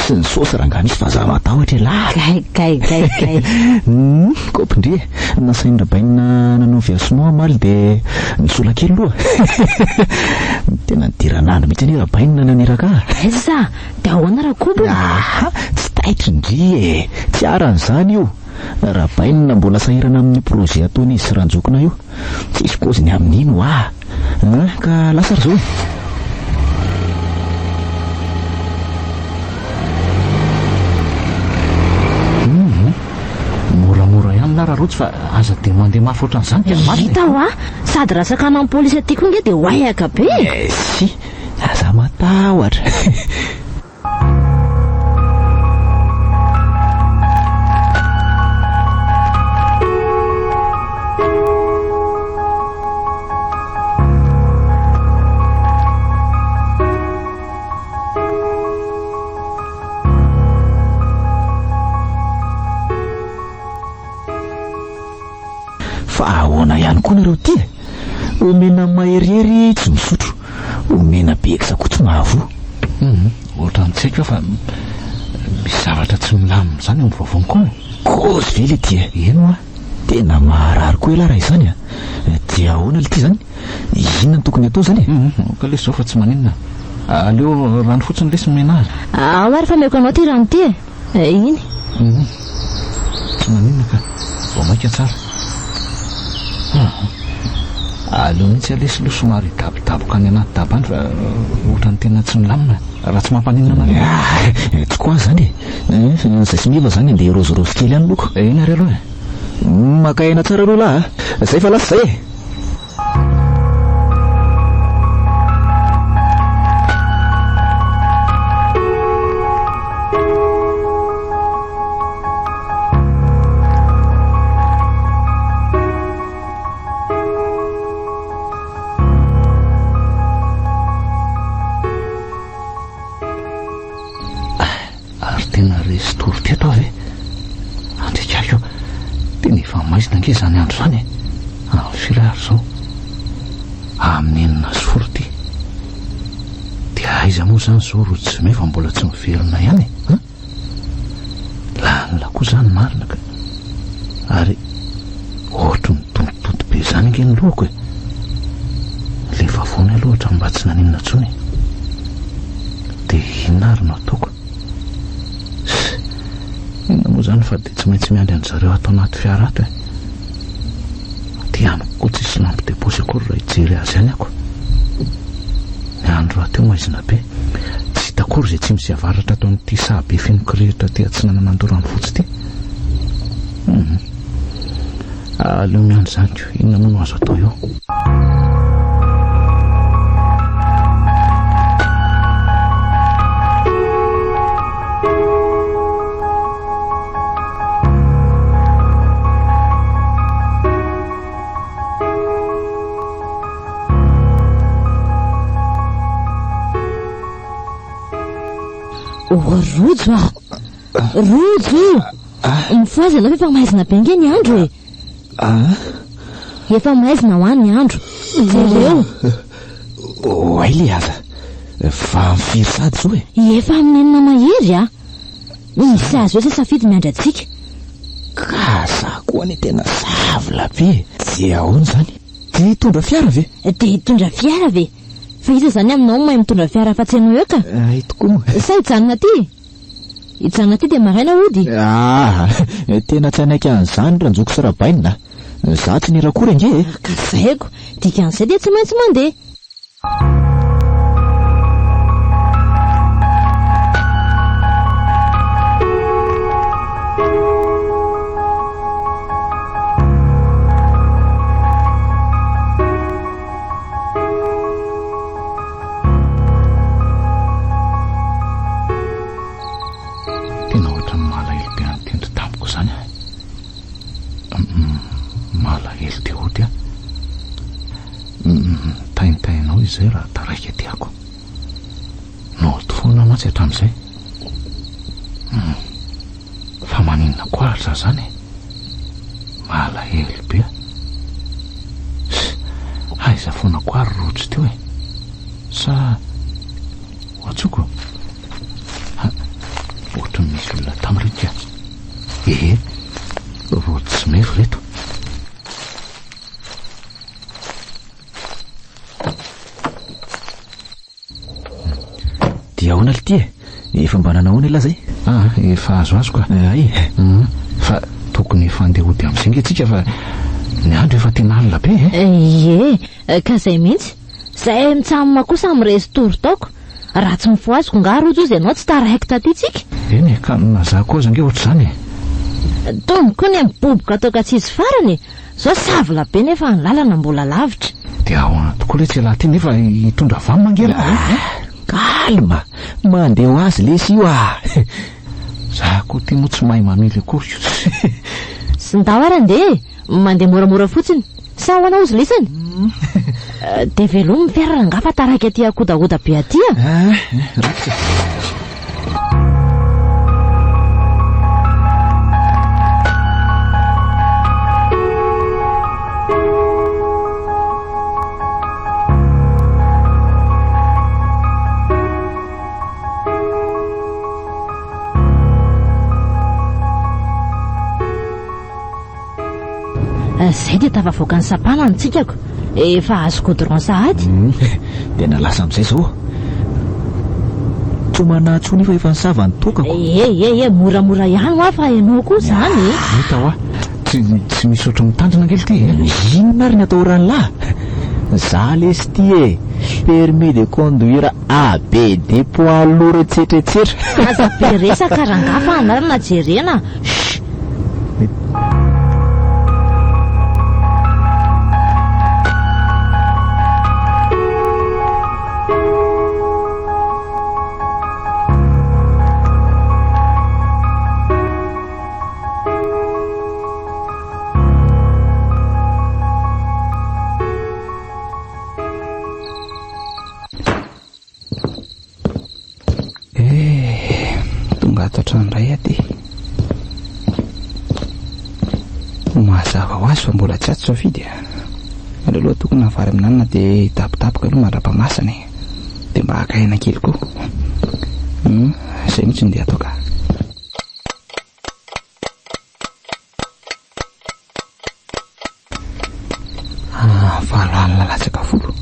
Tsy ny saosy rangaha misy fa za matahotra elah. Gay, gay, gay, gay. Hum, kopy ndry e. Nasain'i Rabainina nanao versement omaly dia nisola kely loha. Tena nidiran'andro mihitsy anie Rabainina naniraka ahy. Aiza? Dia ahoana Rakobo? Aha, tsy taitra ndry e! Tsy aran'izany io! Rabainina mbola sahirana amin'io projet ataon'izy sy Ranjokina io. Tsisy kôziny amin'iny hoa! An, ka lasa ry zao e! Hum, moramora ihany lah Rarojo fa aza dia mandeha mafy ohatran'izany ka marina e! Hita hoa! Sady raha sakanan'ny polisy aty koa nge dia hoaiaka be e! Si! Aza matahotra. Fa ahoana ihany koa nareo ty e? Omena maherihery tsy misotro, omena be exa koa tsy mahavoa. Hum, ohatran'ny tsy haiko aho fa misy zavatra tsy milamina izany eo amin'ny vaovao koa e. Kôzy ve le ty e? Eny hoa. Tena maharary koa elah raha izany a! Dia ahoana le ty izany? Inona no tokony atao izany e? Hum, aoka lesy izao fa tsy maninona. Aleo rano fotsiny lesy omena azy. Ao ary fa omeko anao ity rano ity e! Eh, iny. Hum. Tsy maninona ka. Vao mainka tsara. Hum. Aleo mihitsy aloha aloha somary hidabodaboka any anaty daba any fa ohatran'ny tena tsy milamina. Raha tsy mampaninona anareo. Ah, tsy koa izany e. Eh, izay sy Miva izany andeha hirôzirôzy kely any loko. Eny ary aloha e. Maka aina tsara aloha lahy a. Zay fa lasa izay e. Ary tena resy. Resy tory teto aho ve? Andrik'ahy o! Tena efa maizina ange izany andro izany e! Amin'ny firy ary izao? Amin'ny 6:10 ity. Dia aiza moa izany izao Rojo sy Meva mbola tsy miverina ihany e? An? Lalina koa izany marina ka! Ary ohatry ny dontotonto be izany ange ny lohako e! Ilay vavony aloha ohatran'ny mba tsy naninona intsony e! Dia inona ary no ataoko? Ss! Inona moa izany fa dia tsy maintsy miandry an-dry zareo ato anaty fiara ato e! Aty amiko koa tsisy lampe de poche akory raha hijery azy ihany ako. Ny andro rahateo maizina be. Tsy hita akory izay tsimo sy avaratra ato amin'ity saha be feno kirihitra aty atsinanan'Andoharanofotsy ity. Hum. Aleo miandry izany ko, inona moa no azo atao eo? Oh, Rojo ah! Rojo! Mifohaza ianao fa efa maizina be ange ny andro e! Ah? Efa maizina hoa ny andro. Jereo! Oay le aza. Fa amin'ny firy sady izao e? Efa amin'ny enina mahery ah! Misy azo eo izay safidy miandry antsika. Ka za koa anie tena savla be e! Dia ahoana izany? Dia hitondra fiara ve? Dia hitondra fiara ve? Fa iza izany aminao no mahay mitondra fiara afa-tsy ianao eo ka? Hay tokoa moa. Sa hijanona aty? Hijanona aty dia maraina hody? Ah! Tena tsy hanaiky an'izany Ranjoko sy Rabainina a! Za tsy nirakory ange e! Ka zaiko, dikan'izay dia tsy maintsy mandeha. Tena ohatran'ny malahelo be an'i Tendry tampoka izany aho. Malahelo te hody aho. Mitaintaina ao izay raha taraiky aty ako. Nody foana mantsy hatramin'izay. Fa maninona koa ary za zany e? Malahelo be aho. Aiza foana koa ary rojo teo e? Sa ho antsoko? Ha, ohatran'ny misy olona tamy reto ka. Ehe, rojo sy mefy reto. Dia ahoana lty e? Efa mba nanahoana ialahy zay? Ah, efa azoazoko ka. Hay. Hum, fa tokony efa handeha hody amin'izay nge tsika fa ny andro efa tena alina be e. Ie, ka zay mihitsy. Zay mitsamma koa samy resy tory taoko. Raha tsy mifohaziko nga rojo ozy ianao tsy taraiky taty tsika. Eny e, ka na za koa aza nge ohatr'izany e. Tony koa ny miboboka toaka tsisy farany e. Zao savla be nefa ny lalana mbola lavitra. Dia ahoana tokoa letsy ialahy ity nefa hitondra vam ange ialahy e? Calme! Mandeha ho azy lesy io ah! Za koa ity moa tsy mahay mamily akory ko. Ndao ary andeha e! Mandeha moramora fotsiny. Sa ahoana hozy lisany? Dia velomy ny fiara rangahy fa taraiky aty akodahoda be aty a! Ah, raikitra. Zay dia tafavoaka ny sampana ny tsikako. Efa azo goudron sahady. Tena lasa amin'izay izao. Tsy homana intsony fa efa nisava ny toakako. Eh eh eh, moramora ihany hoa fa ianao koa izany e. Hita hoa, tsy tsy misy ohatry mitandrina ange ity e. Inona ary ny atahoran'lah? Za lesy ity e, permis de conduire ABD poids lourd etsetra etsetra. Aza be resaka rangahy fa anarana jerena. Chut. Eh, tonga. tonga ato an-trano indray aho ty. Mazava ho azy fa mbola tsy ato Safidy a. Aleo aloha tokony ny vary amin'anana dia hitapotapoka aloha mandra-pamasana e. Dia mba haka aina kely koa. Hum, izay mihitsy no dia atao ka. Ah, 8 alina latsaka folo.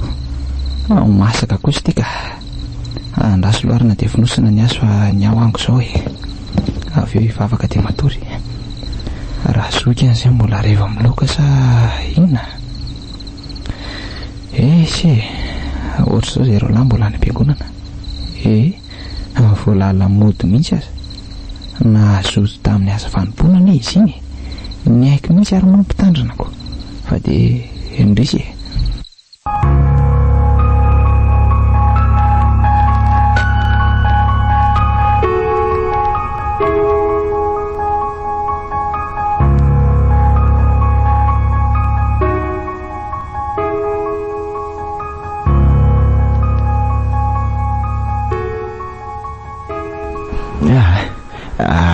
Ah, masaka kosa ity ka. Andraso loarina dia fonosana ny azy fa ny aho ango izao e. Avy eo hivavaka dia matory. Raha zoky an'izay mbola reva miloka sa inona? Esy e, ohatr'izao izay roalahy mbola any am-piangonana. E, voalala mody mihitsy aza. Nahazoto tamin'ny asa fanompoana anie izy iny e. Niaiky mihitsy ary moa ny mpitandrina ko. Fa dia indrisy e.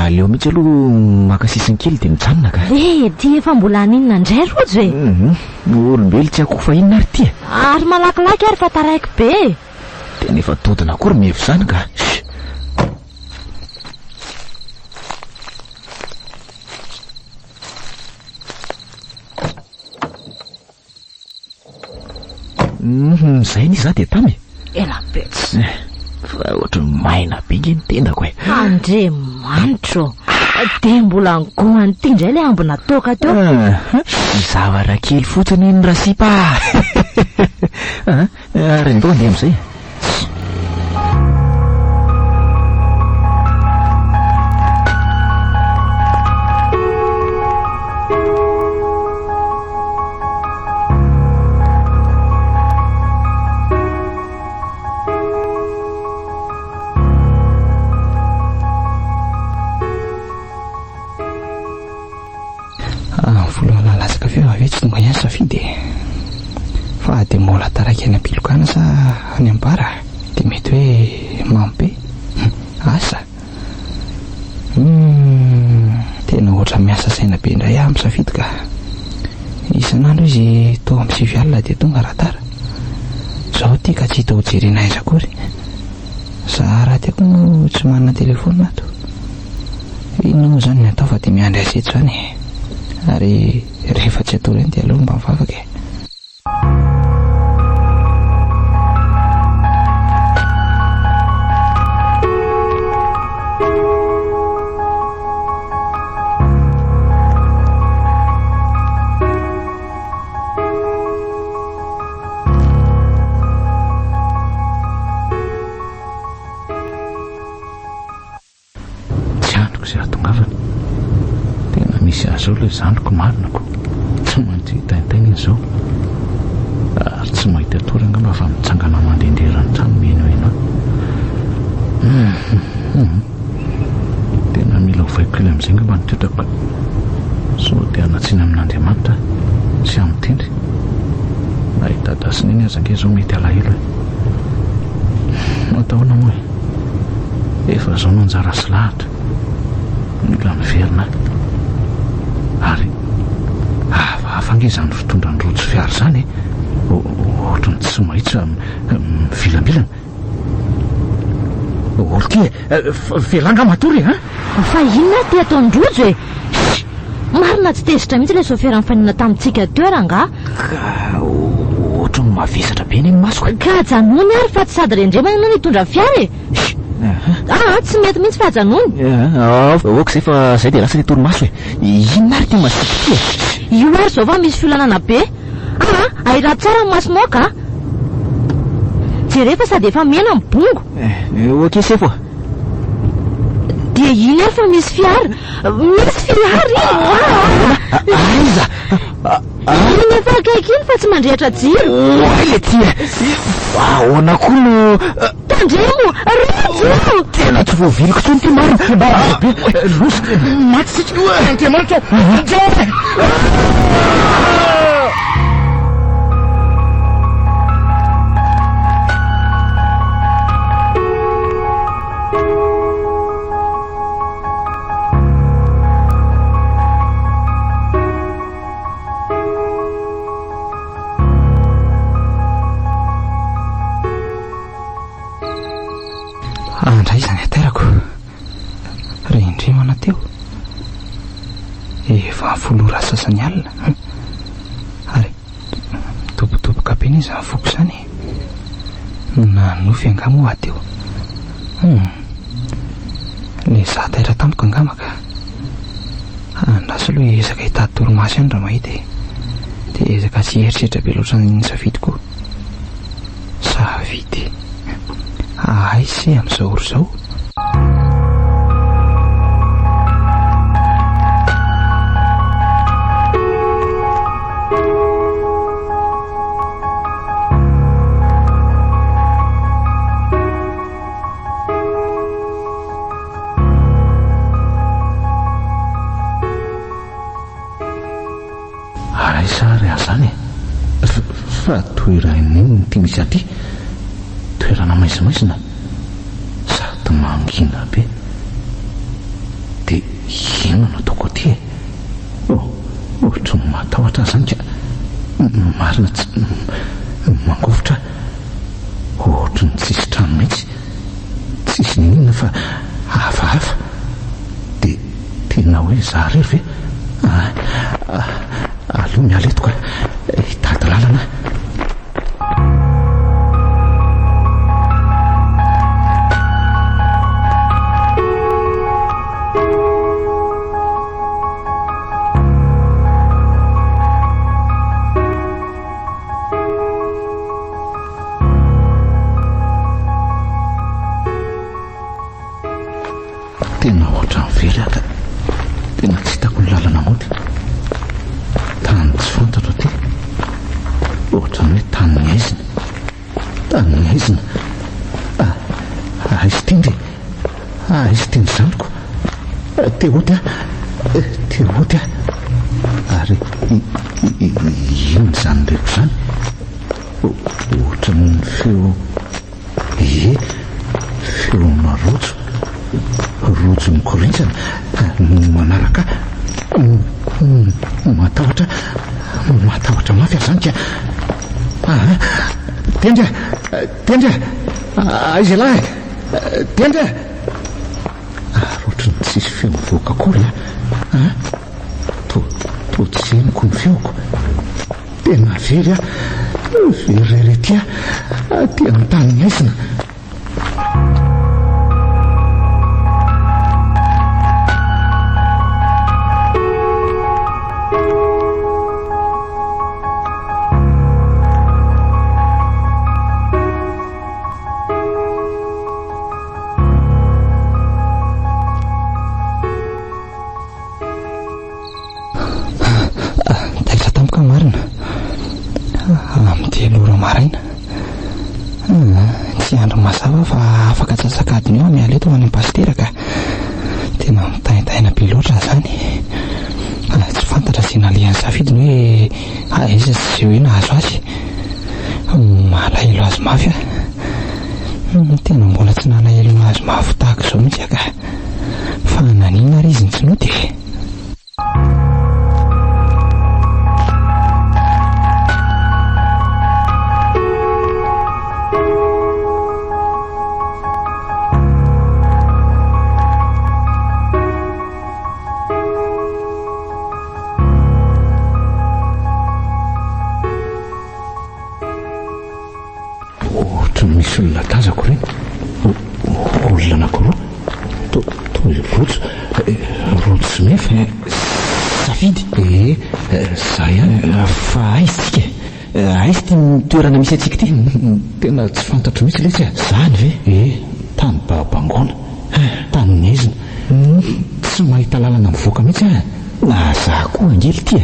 Aleo mihitsy aloha maka sisiny kely dia mijanona ka. Eh, ty efa mbola haninona indray Rojo e? Mhm. Olombelo tsy akoho fa inona ary ty e? Ary malakilaky ary fa taraiky be e. Tena efa dodona akory mievo izany ka. Hum, zay anie za dia tamy e. Ela be tsy. Eh, fa ohatran'ny maina be nge ny tendako e. Andriamanitro ô! Dia mbola nigohan'ity indray ilay ambina toaka teo. Ah, zavatra kely fotsiny iny rasipa a. Ah, ary ndao handeha amin'izay. Ah, vola latsaka avy eo avy tsy tonga ihany safidy e. Fa dia mbola taraiky any am-pilokana sa any am-bara dia mety hoe mamy be. Asa. Hmm, tena ohatra miasa saina be indray aho misafidy ka. Isan'andro izy toa amin'ny sivy alina dia tonga raha tara. Izao ity ka tsy hita ho jerena aiza akory. Za rahateo koa moa tsy manana telefaonina ato. Inona moa izany ny atao fa dia miandry azy eto izany e. Ary rehefa tsy atoro eny dia aleo mba mivavaka e. Tsy andriko izay hahatongavany. Tena misy azy ao ilay zandriko marina ko. Tsy maintsy hitaintaina izy izao. Ary tsy mahita tory angamba fa mitsangana mandehandeha eran'ny trano mihainohaino ahy. Hum. Tena mila ovaiko kely amin'izay angamba ny toetrako ka. Sao dia hanatsiny amin'Andriamanitra aho sy amin'ny tendry. Na i Dada sy Neny aza ange izao mety halahelo e. Atao ahoana moa e? Efa izao no anjara sy lahatra. Mila miverina aho. Ary hafahafa ange izany fitondran-drojo fiara izany e. Ohatran'ny tsy mahitsy fa mivilambilana. Orky e! Velà angaha matory e! Fa inona ary ity ataon-dRojo e? Sh! Marina tsy tezitra mihitsy ilay sôfera nifanena tamintsika teo rangaha. Ka ohatran'ny mavesatra be anie ny masoko e! Ka ajanony ary fa tsy sady rendremana ianao no hitondra fiara e! Sh! Aa tsy mety mihitsy fa ajanony. Ok izay fa izay dia lasa ilay torimaso e! Inona ary ity masiaka ity e? Io ary izao fa misy fiolanana be. Aa ahirato tsara ny masonao ka! Jereo fa sady efa mena ny bongo. Ok sefo a! Dia iny ary fa misy fiara! Misy fiara iny oa! Aiza? Iny efa akaiky iny fa tsy mandrehitra jiro. Oay le ty e! Ahoana koa no... Tandremo! Rojo! Tena tsy voaviliko intsony ity marina. Be loza. Maty isika. Andriamanitra ô! Vonjeo e! Andray izany hatairako. Rendremana teo. Efa folo ora sasany alina. Ary midobodoboka be anie izany foko izany e. Nanofy angaha moa aho teo. Hum. Ilay izaho taitra tampoka angamba ka. Andraso aloha hiezaka hitady torimaso ihany raha mahita e. Dia hiezaka tsy hieritreritra be loatra ny safidiko. Safidy. Ahay se amin'izao ora izao? Aiza ary aho izany e? Fa toerana inona ity misy aty? Toerana maizimaizina sady mangina be. Dia inona no ataoko aty e? Oh, ohatry ny matahotra aho izany ka. Marina tsy mangovitra aho. Ohatry ny tsisy trano mihitsy. Tsisy n'inona fa hafahafa. Dia tena hoe za irery ve? Ah, aleo miala eto ka. Hitady lalana aho. Tena ohatran'ny very aho ka. Tena tsy hitako ny lalana mody. Tany tsy fantatro aty. Ohatran'ny hoe tanin'ny haizina. Tanin'ny haizina. Ah, aiza ity ndry? Aiza ity ny zandriko? Te hody aho. Te hody aho. Ary inona izany reko izany? Ohatran'ny feo Ie, feona rojo, rojo mikorintsana no manaraka ahy. Matahotra, matahotra mafy aho izany ka. Aa, Tendry a! Tendry a! Aiza ialahy e? Tendry a! Ary ohatran'ny tsisy feo mivoaka akory a! Aa, toa, toa tsy henoko ny feoko. Tena very aho, very irery aty aho, aty amin'ny tany maizina. Taitra tampoka marina. Amin'ny telo ora maraina. Tsy andro mazava fa afaka antsasak'adiny eo miala eto ho any Pasitera ka. Tena mitaintaina be loatra izany. Tsy fantatra izay nalehan'ny safidiny hoe aiza sy izay hoe nahazo azy. Malahelo azy mafy aho. Tena mbola tsy nalahelo azy mafy tahaka izao mihitsy aho ka. Fa naninona ary izy no tsy nody e? Ohatry ny misy olona tazako ireny. Olona anankiroa. Toa i Rojo. Rojo sy Mefa. Safidy. Ee, za ihany. Fa aiza tsika e? Aiza ity toerana misy antsika ity? Tena tsy fantatro mihitsy letsy a. Zany ve? Ee, tany Babangoana. Tany Nezina. Tsy mahita lalana mivoaka mihitsy aho e. Na za koa ange lty e.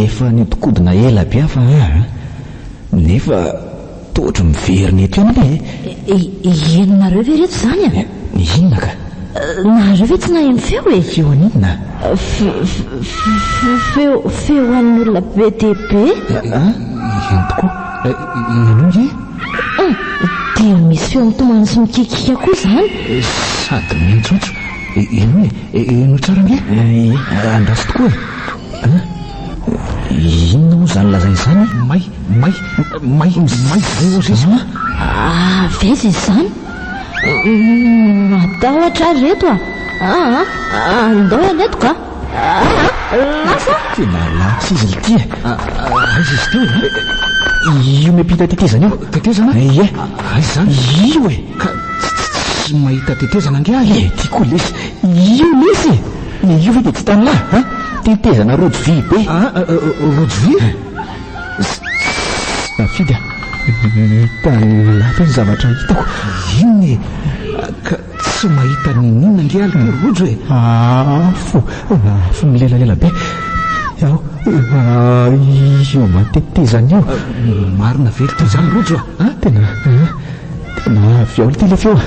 Efa niodikodina ela be aho fa aa. Nefa toa ohatry miverina eto ihany anie e! Henonareo ve reto izany e? Inona ka? Nareo ve tsy naheno feo e? Feo an'inona? Feo, feo an'olona be dia be. Eny tokoa, henoy e! Dia misy feo mitomany sy mikiakiaka koa izany. Sady miantsoantso. Henoy e, henoy tsara ange. Andraso tokoa e! Inona moa izany lazainy izany? May, may, may, may zay ozy izy. Avy aiza izany? Matahotra aho ry reto a! Aa, andao hiala eto ka! Aa, lasa! Tena lasa izy ity e! Aiza izy teo e? Io miampita tetezana io. Tetezana? Ie. Aiza izany? Io e! Ka tsy mahita tetezana ange aho e! Ity koa lesy! Io lesy e! Io ve dia tsy hitan'lah a? Tetezana rojo vy be. Ah, rojo vy? Safidy a! Hitan'lah ve ny zavatra hitako? Inona e? Ka tsy mahita n'inon'inona ange aho ry rojo e! Afo! Afo milelalela be! Ao, io ambany tetezana io. Marina ve ity izany rojo a? Tena, tena avy ao ity ilay feo a!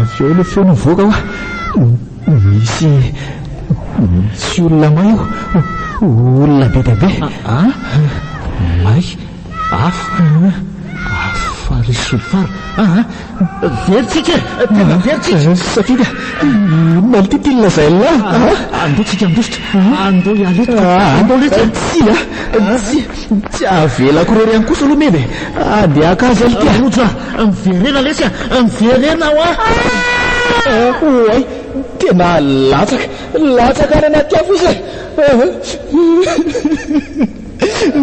Avy ao ilay feo nivoaka hoa! Misy, misy olona may ao! Olona be dia be! Ah? May? Afo? Afo ary solifara? Ah? Very tsika e! Tena very tsika! Safidy a! Inona ity tiany lazain'lah? Andao tsika handositra! Andao hiala eto! Andao letsy! Tsia! Tsia! Tsy avelako irery ihany kosa aloha Meva e! Andeha haka azy aho ity a! Rojo a! Miverena lesy a! Miverena hoa! Oay! Tena latsaka! Latsaka any anaty afo izy e!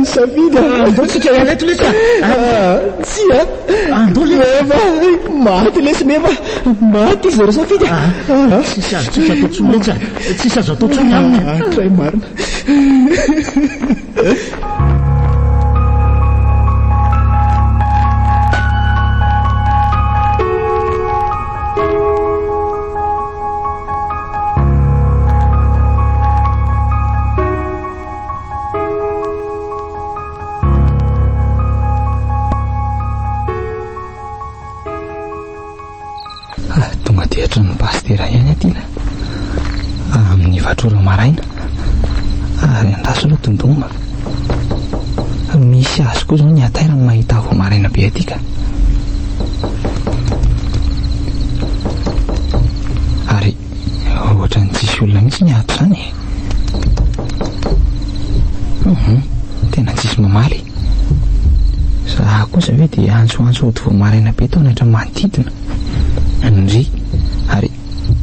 Safidy a! Andao tsika hiala eto lesy a! Tsia! Andao lesy! Meva! Maty lesy Meva! Maty izy ry Safidy a! Tsisy azontsika atao intsony lesy a! Tsisy azo atao intsony aminy! Tray marina! Tonga dia hatramin'ny pasitera ihany aty na amin'ny efatra ora maraina ary andraso aloha dondoma. Misy azy koa izao ny hatairany mahita ahy vao maraina be aty ka. Ary ohatran'ny tsisy olona mihitsy ny ato izany e. Hum, tena tsisy mamaly. Za kosa ve dia antsoantso ody vao maraina be tao anaitra manodidina. Ndry, ary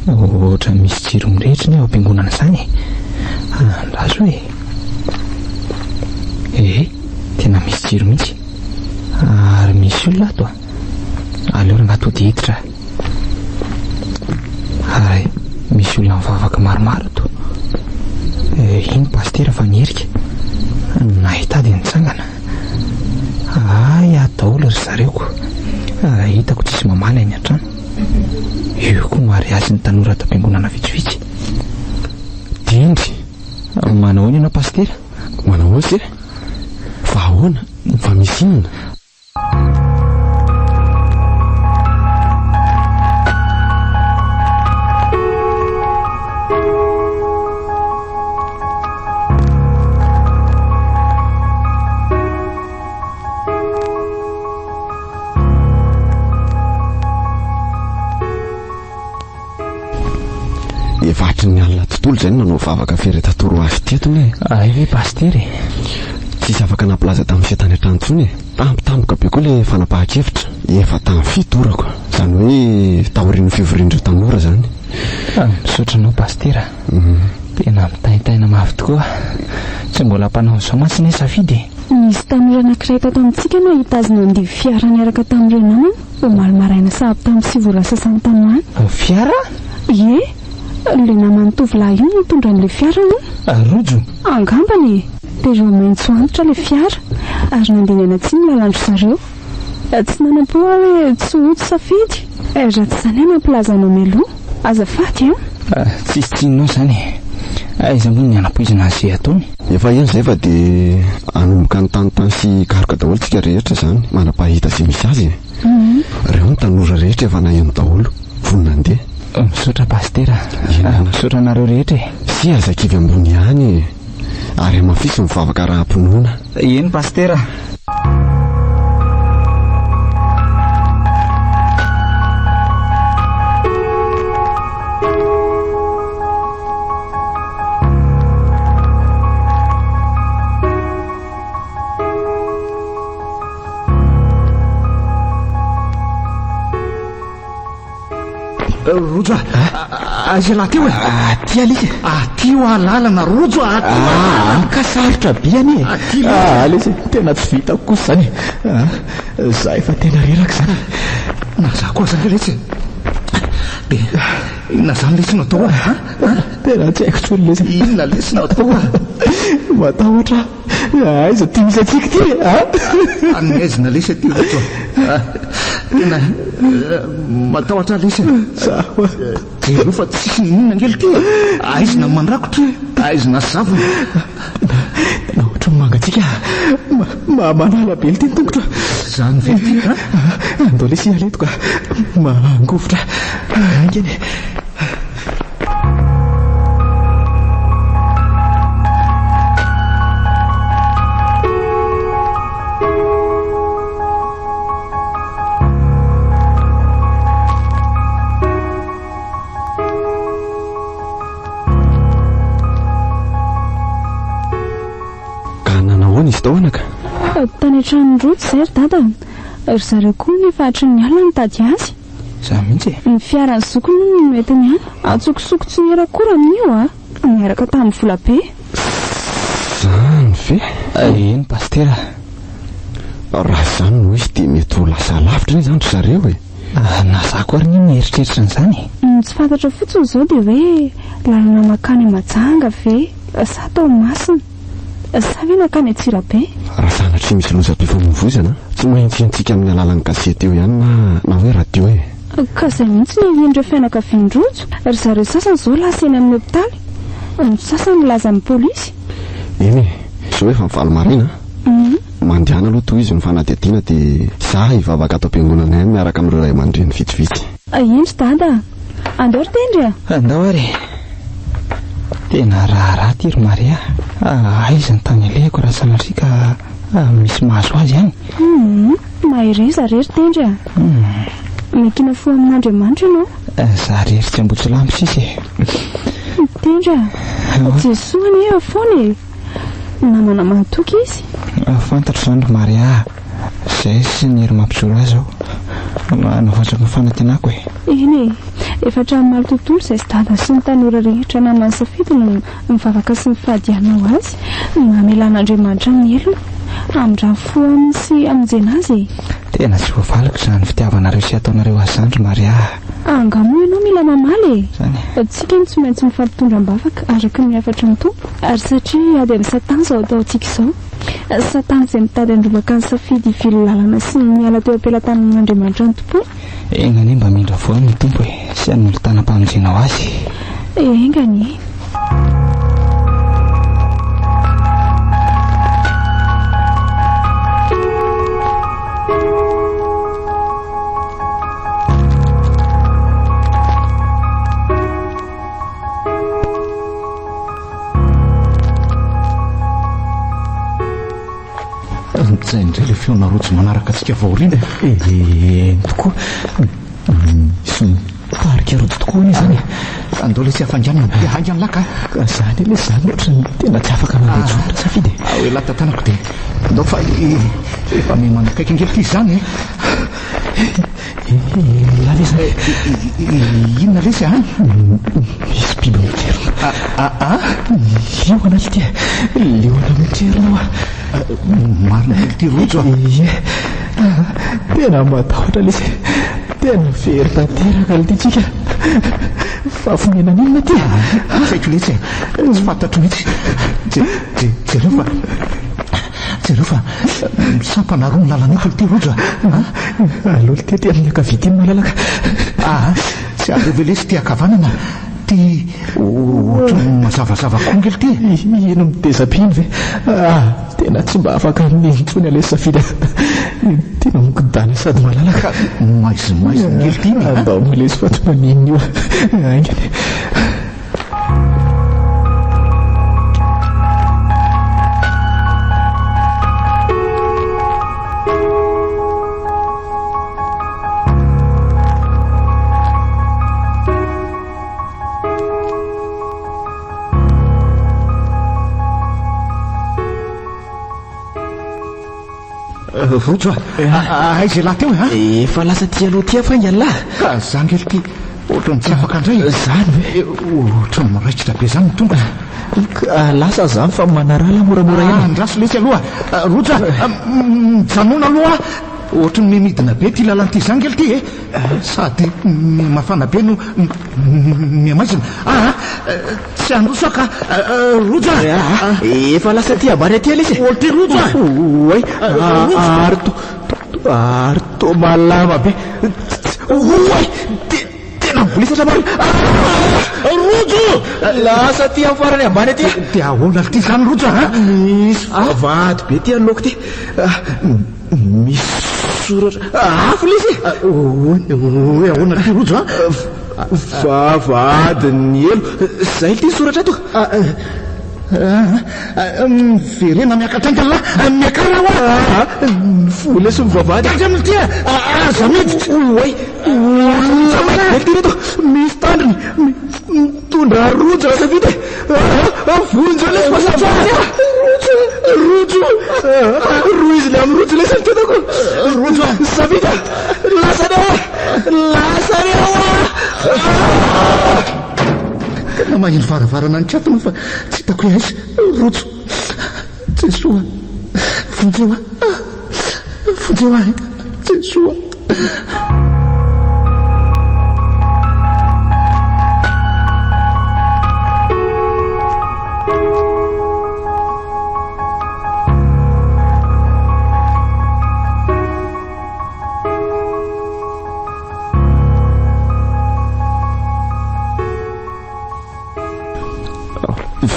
ohatran'ny misy jiro mirehitra ny ao am-piangonana izany e. Andraso e. Ee, tena misy jiro mihitsy. Ary misy olona ato a. Aleo rangahy tody hiditra. Ary misy olona mivavaka maromaro ato. Iny pasitera fa niherika. Nahita ahy dia nitsangana. Hay ato daholo ry zareo ko. Hitako tsisy mamaly any an-trano. Io koa mariazin'ny tanora ato am-piangonana vitsivitsy. Diandry. Manao ahoana ianao pasitera? Manao ahoana se? Fa ahoana? Fa misy inona? Efa hatry ny alina tontolo izay no nanao vavaka fiaretan-tory ho azy teto anie. Hay ve pasitera e? Tsisy afaka nampilaza tamin'ny fiatany an-trano intsony e. Tampotampoka be koa ilay fanapahan-kevitra. Efa tamin'ny fito ora ko. Izany hoe taorian'ny fivorian'ireo tanora izany. Misaotra anao pasitera. Tena mitaintaina mafy tokoa. Tsy mbola mpanao an'izao mantsy anie Safidy e. Nisy tanora anankiray tato amintsika nahita azy nandihy fiara niaraka tamin'ireo namany omaly maraina sahabo tamin'ny sivy ora sasany tany ho any. Fiara? Ie, ilay naman'ny tovolahy io no nitondra an'ilay fiara hono. Rojo? Angambany e! Peugeot maitso antitra ilay fiara ary nandeha nianatsimo ny lalan-dry zareo. Tsy nanam-po aho hoe tsy hody Safidy. Raha tsy izany aho nampilaza anao mialoha. Azafady an! Tsisy tsininao izany e! Aiza moa ny hanampoizina azy izay ataony? Efa ela izay fa dia hanomboka hanontany sy hikaroka daholo tsika rehetra izany manam-pahita izay misy azy e! Ireo ny tanora rehetra efa naheno daholo, vonona handeha. Misaotra Pasitera a! Misaotra anareo rehetra e! Sy aza kivy ambony ihany e! Ary hamafiso ny vavaka araham-pinoana. Eny Pasitera. Rojo a! Aiza ialahy teo e? Aty alika. Aty hoa lalana Rojo a! Aty hoa lalana. Ka sarotra be anie e. Aty loatra. Ah, lesy, tena tsy vitako kosa izany e. Ah, za efa tena reraka izany. Na za koa aza ange lesy e. Dia inona izany lesy no atao a? Tena tsy haiko intsony lesy. Inona lesy no atao a? Matahotra aho. Aiza ity misy antsika ity e? A? Any aizina lesy aty Rojo a. Tena matahotra aho lesy e. Zaho a. Jereo fa tsisy n'inona ange ity e. Aizina mandrakotra, aizina zavona. Tena ohatran'ny mangatsiaka. Manala be ity ny tongotro. Izany ve ity a? Andao lesy hiala eto ka. Mangovitra. Haingana e. Ka nanahoana izy tao anaka? Tany an-tranon'i Rojo izay ry dada. Ry zareo koa hono efa hatry ny alina nitady azy. Za mihitsy e. Ny fiaran'ny zokiny hono no nentiny any. Antsokosoko tsy niera akory amin'io a! Niaraka tamin'ny vola be. Zany ve? Eny Pasitera. Raha izany no izy dia mety ho lasa lavitra anie izany ry zareo e. Na za koa ary anie mieritreritra an'izany e. Ny tsy fantatra fotsiny izao dia hoe lalana mankany Majanga ve sa Toamasina? Sa ve nankany Antsirabe? Raha sanatria misy lozam-pifamoivoizana, tsy maintsy henontsika amin'ny alalan'ny gazety eo ihany na na hoe radio e. Ka izay mihitsy no ahian'ireo fianakavian-dRojo. Ry zareo sasany izao lasa eny amin'ny hopitaly, ny sasany milaza amin'ny polisy. Eny e, izao efa valo maraina an. Mandehana aloha tohizo ny fanadihadiana dia za hivavaka ato am-piangonana ihany miaraka amin'ireo ray aman-dreny vitsivitsy. Indry Dada a! Andao ry Tendry a! Andao ary e! Tena raharaha ity ry Maria a! Aiza ny tany alehako raha sanatria ka misy mahazo azy any? Humm! Mahereza re ry Tendry a! Miankina fo amin'Andriamanitra ianao. Za rery tsy Ambohitsilambo sisa e! Tendry a! Jesoa anie eo foana e! Namana mahatoky izy. Fantatro izany ry Maria a! Izay sy ny hery mampijoro ahy izao. Navaozako ny fanantenako e! Eny e! Efa hatramin'ny omaly tontolo izay sy dada sy ny tanora rehetra naman'ny safidy no mivavaka sy mifady hanao azy no hamelan'Andriamanitra ny helony, hamindrany fo aminy sy hamonjena azy e! Tena tsy voavaliko izany fitiavanareo sy ataonareo azy izany ry Maria a! Angaha moa ianao mila mamaly e! Izany e! Tsika no tsy maintsy mifampitondra am-bavaka araka ny hafatry ny Tompo, ary satria ady amin'i Satana izao ataontsika izao, Satana izay mitady handrombaka ny safidy hivily lalana sy ny miala teo am-pelatanan'Andriamanitra ny Tompony. Enga anie mba hamindra fo aminy ny Tompo e, sy hanolo-tanam-pamonjena ho azy. Enga anie. Izay indray ilay feona rojo manaraka antsika avy aoriana e. Eny tokoa. Misy mitarika rojo tokoa anie izany e. Andao ilay tsy hafainganana. Dia haingana laka a. Ka izany ilay izany ohatran'ny tena tsy afaka mandeha intsony ry Safidy e. Ao elah tantanako dia andao fa efa miha-manakaiky ange ity izany e. Inona lesy a? Inona lesy a? Misy biby mitrerona. A? Liona ity e. Liona mitrerona hoa. Marina ve ity rojo a? Ie. Tena matahotra lesy. Tena very tanteraka ity tsika. Fahafonenana inona ity? Tsy haiko lesy e. Tsy fantatro mihitsy. Jereo fa Jereo fa misampana roa ny lalana eto ity Rojo a! Aleo ity aty amin'ny ankavia ity no malalaka. Aa, tsy aleo ve lesy ity ankavanana? Ity ohatran'ny mazavazava koa ange ity e! Ino mideza be iny ve? Aa, tena tsy mba afaka amin'iny intsony aloha Safidy a! Tena mikodana sady malalaka. Maizimaizina ange ity iny e! Andao moa lesy fa tsy maninona io. Haingana e! Rojo a! Aiza ialahy teo e? Efa lasa aty aloha aty aho faingana lahy. Ka za nge ity. Ohatran'ny tsy afaka indray e. Zany ve? Ohatran'ny miraikitra be zany ny tongotra. Ka lasa zany fa manarala moramora ihany. Andraso lesy aloha. Rojo a, mijanona aloha. Ohatran'ny miha-midina be ity lalana ity zany ngely ity e. Sady miha-mafana be no miha-maizina. Aa, tsy handroso aho ka. Rojo a. Efa lasa aty ambany aty lesy e. Ohatry Rojo a. Oay, ary to, ary to malama be. Oay, tena mibolisatra marina. Rojo! Lasa aty amin'ny farany ambany aty. Dia ahoana ity izany Rojo a? Misy vavahady be ity anoloako ity. Misy soratra afo lesy e. Hoe ahoana ity Rojo a? Vavahadin'ny helo. Izay ity soratra ato. Miverena miakatra haingana lahy. Miakara hoa. Ny vola sy ny vavahady. Tandremo ity a! Aza miditra. Oay. Olona be ity reto. Misy tandrony. Mitondra rojo raha tafita e. Vonjeo lesy fa sambatra. Rojo. Rojo. Roa izy le amin'ny rojo lesy ny tenako. Rojo. Safita. Lasa reo. Lasa reo. Tena maheno varavarana nikatona fa tsy hitako hoe aiza. Rojo. Jesoa. Vonjeo ahy. Vonjeo ahy. Jesoa.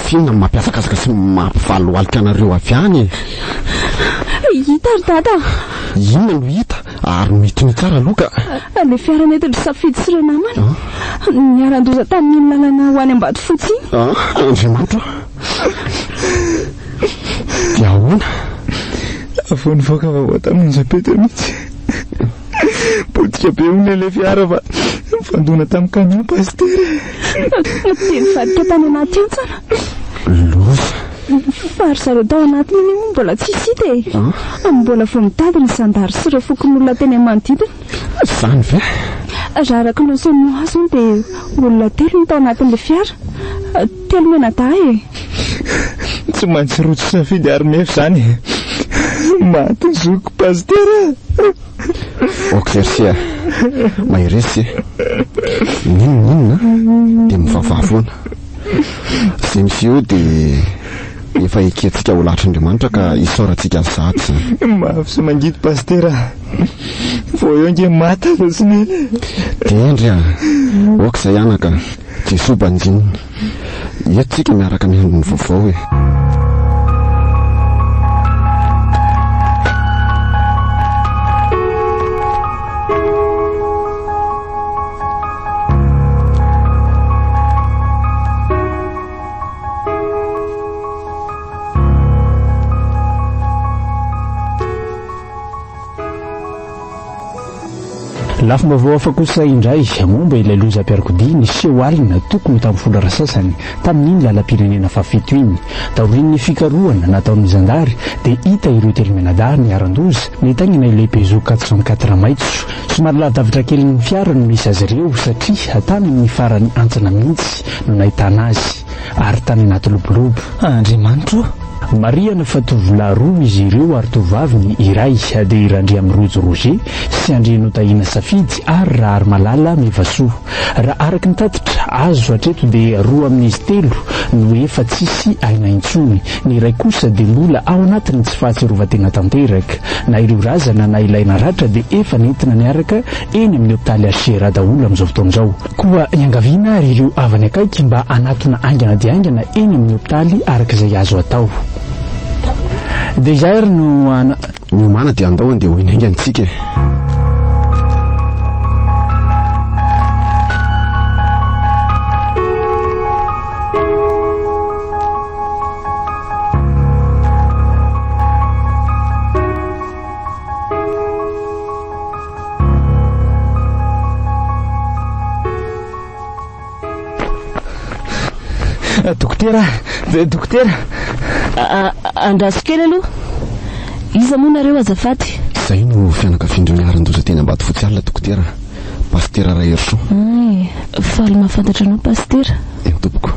F'inona no mampiazakazaka sy mampivalohalika anareo avy any e? Hita ry dada. Inona no hita ary mitonia tsara aloha ka. Ilay fiara nentin-dry Safidy sy ireo namany. Niharan-doza tamin'iny lalana ho any Ambatofotsy iny. Ah, Andriamanitra o! Dia ahoana? Vao nivoaka vaovao tamin'ny onjam-peo teo mihitsy. Potika be hono ilay fiara fa nifandona tamin'ny camion pasitera e. Dia nivadika tany anaty hantsana. Loza. Fa ry zareo tao anatiny anie moa mbola tsisy hita e. Mbola vao mitady ny zandary sy ireo fokonolona teny amin'ny manodidina. Izany ve? Raha araka ny renseignement azo hono dia olona telo no tao anatin'ilay fiara. Telo mianadahy e. Tsy maintsy rojo safidy ary mefy izany e. Maty ny zokiko pasitera a. Ok merci a. Mahereza se. N'inona n'inona dia mivavaha foana. Izay miseho eo dia efa ekentsika ho lahatr'Andriamanitra ka isaorantsika azy sahady izany. Mafy sy mangidy pasitera a. Vao eo ange maty aza tsy neny e. Dia hendry a. Ok izay anaka. Jesoa banjinina. Eto tsika miaraka miandry ny vaovao e. Lafim-baovao hafa kosa indray momba ilay lozam-piarakodia niseho alina tokony ho tamin'ny folo ora sasany tamin'iny lalam-pirenena fahafito iny. Taorian'ny fikarohana nataon'ny zandary dia hita ireo telo mianadahy niharan-doza nitaingina ilay Peugeot 404 maitso. Somary lavidavitra kelin'ny fiara no nisy azy ireo satria tany amin'ny faran'ny hantsana mihitsy no nahitana azy ary tany anaty lobolobo. Andriamanitro ô! Marihana fa tovolahy roa izy ireo ary tovovavy ny iray, dia i Randriamirojo Roger sy Andrianotahina Safidy ary Raharimalala Mevasoa. Raha araka ny tatitra azo hatreto dia roa amin'izy telo no efa tsisy aina intsony, ny iray kosa dia mbola ao anatin'ny tsy fahatsiarovan-tena tanteraka. Na ireo razana na ilay naratra dia efa nentina niaraka eny amin'ny hopitaly HCRA daholo amin'izao fotoana izao. Koa iangaviana ary ireo havany akaiky mba hanatona haingana dia haingana eny amin'ny hopitaly araka izay azo atao. Dia izay ary no ana. Miomàna dia andao andeha ho eny haingana isika e. Dokotera, dokotera. Andraso kely aloha. Iza moa nareo azafady? Izay no fianakavian-dreo niharan-doza teny Ambatofotsy alina dokotera. Pasitera Raherisoa. Hay, faly mahafantatra anao Pasitera. Eny tompoko.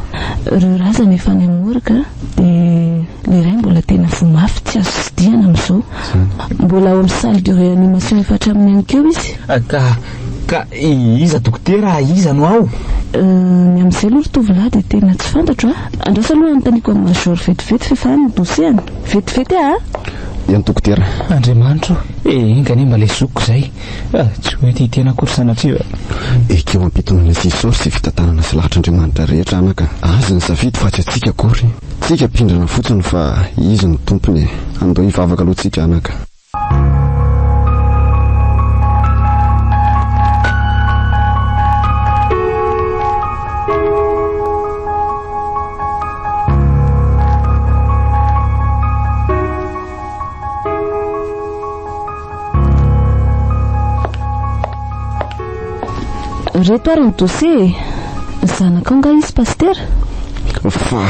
Ireo razana efa any amin'ny morgue dia ilay iray mbola tena voa mafy tsy azo tsidihana amin'izao. Mbola ao amin'ny salle de réanimation efa hatramin'ny aninkeo izy. Ka, ka iza dokotera, iza no ao? Ny amin'izay aloha ry tovolahy dia tena tsy fantatro a. Andraso aloha hanontaniako an'i Major vetivety f'efa any ny dossier-ny. Vetivety a! Eny dokotera. Andriamanitra o! Enga anie mba ilay zokiko izay. Tsy ho ety hiteny akory sanatria. Ekeo am-pitonana sy isaory sy fitantanana sy lahatr'Andriamanitra rehetra anaka. Azy ny safidy fa tsy antsika akory. Tsika mpindrana fotsiny fa izy no tompony e. Andao hivavaka aloha tsika anaka. Reto ary ny dossier e! Zanakao nga izy Pasitera? Fa,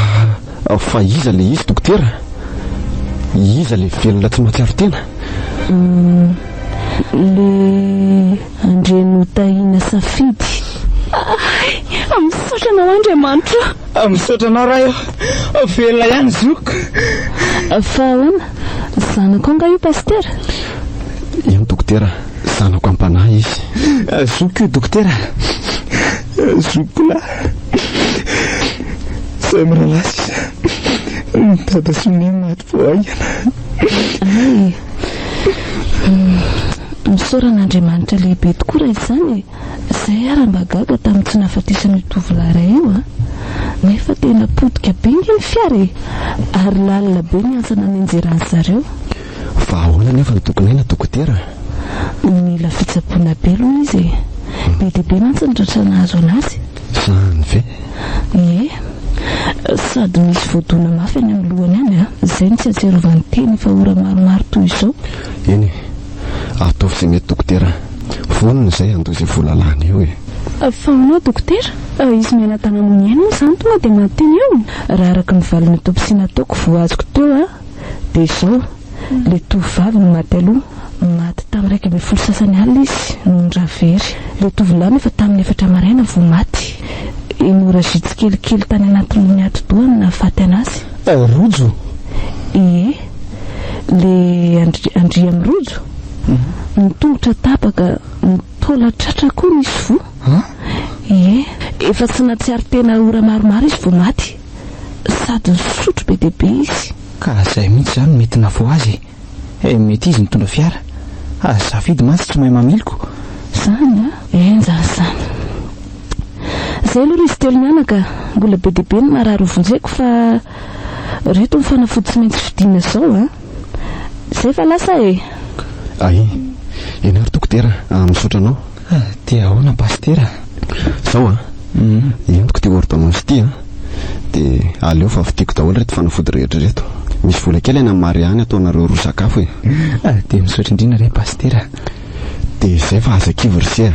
fa iza le izy Dokotera? Iza le velona tsy mahatsiaro tena? Hum, le Andrianotahina Safidy. Ay, misaotra anao Andriamanitra. Misaotra anao Ray ô, velona ihany zokiko. Fa ahoana? Zanakao nga io Pasitera? Eny Dokotera, zanako am-panahy izy. Zokiko io Dokotera. Zokiko lahy. Izay mirahalahy sisa. Ny dada sy ny neny maty vao haingana. Ay. Misaora an'Andriamanitra lehibe tokoa raha izany e. Izay ary mba gaga tamin'ny tsy nahafatesan'io tovolahy iray io a. Nefa tena potika be nge ny fiara e. Ary lalina be ny antsana nenjeran'ny zareo. Fa ahoana anefa ny tokony aina dokotera? Mila fitsaboana be aloha izy e. Be dia be mantsy ny ratra nahazo anazy. Zany ve? Ie. Sady misy voadona mafy any amin'ny lohany any a. Izay no tsy ahatsiarovany tena efa ora maromaro toy izao. Eny e. Ataovy izay mety dokotera. Vonona izay handoa izay vola lany eo e. Fa ahoana dokotera? Izy mianadana moniaina moa izany tonga dia maty teny eo? Raha araka ny valin'ny autopsie nataoko voa azoko teo a. Dia izao, ilay tovovavy no maty aloha. Maty tamin'ny 11 sasany alina izy noho ny rà very. Ilay tovolahy nefa tamin'ny efatra maraina vao maty. Hémorragie tsikelikely tany anatin'ny atidoha no nahafaty anazy. Rojo? Ie. Ilay Andriamirojo? Ny tongotra tapaka, ny taolan-tratra koa nisy voa. Ie. Efa tsy nahatsiaro tena ora maromaro izy vao maty. Sady nisotro be dia be izy. Ka zay mihitsy zany mety nahavoa azy e! Mety izy nitondra fiara. Aza safidy mantsy tsy mahay mamily ko! Zany a! Henjana izany. Zay aloha ry izy telo mianaka, mbola be dia be ny marary ho vonjeko fa reto ny fanafody tsy maintsy vidiana izao a! Zay fa lasa e! Ay, eny ary dokotera a, misaotra anao. Dia ahoana pasitera? Zao a, entiko ity ordonnance ity a, dia aleo fa vidiako daholo ireto fanafody rehetra ireto. Misy vola kely any amin'ny Maria any ataonareo roa sakafo e. Dia misaotra indrindra re pasitera. Dia izay fa aza kivy ry se a,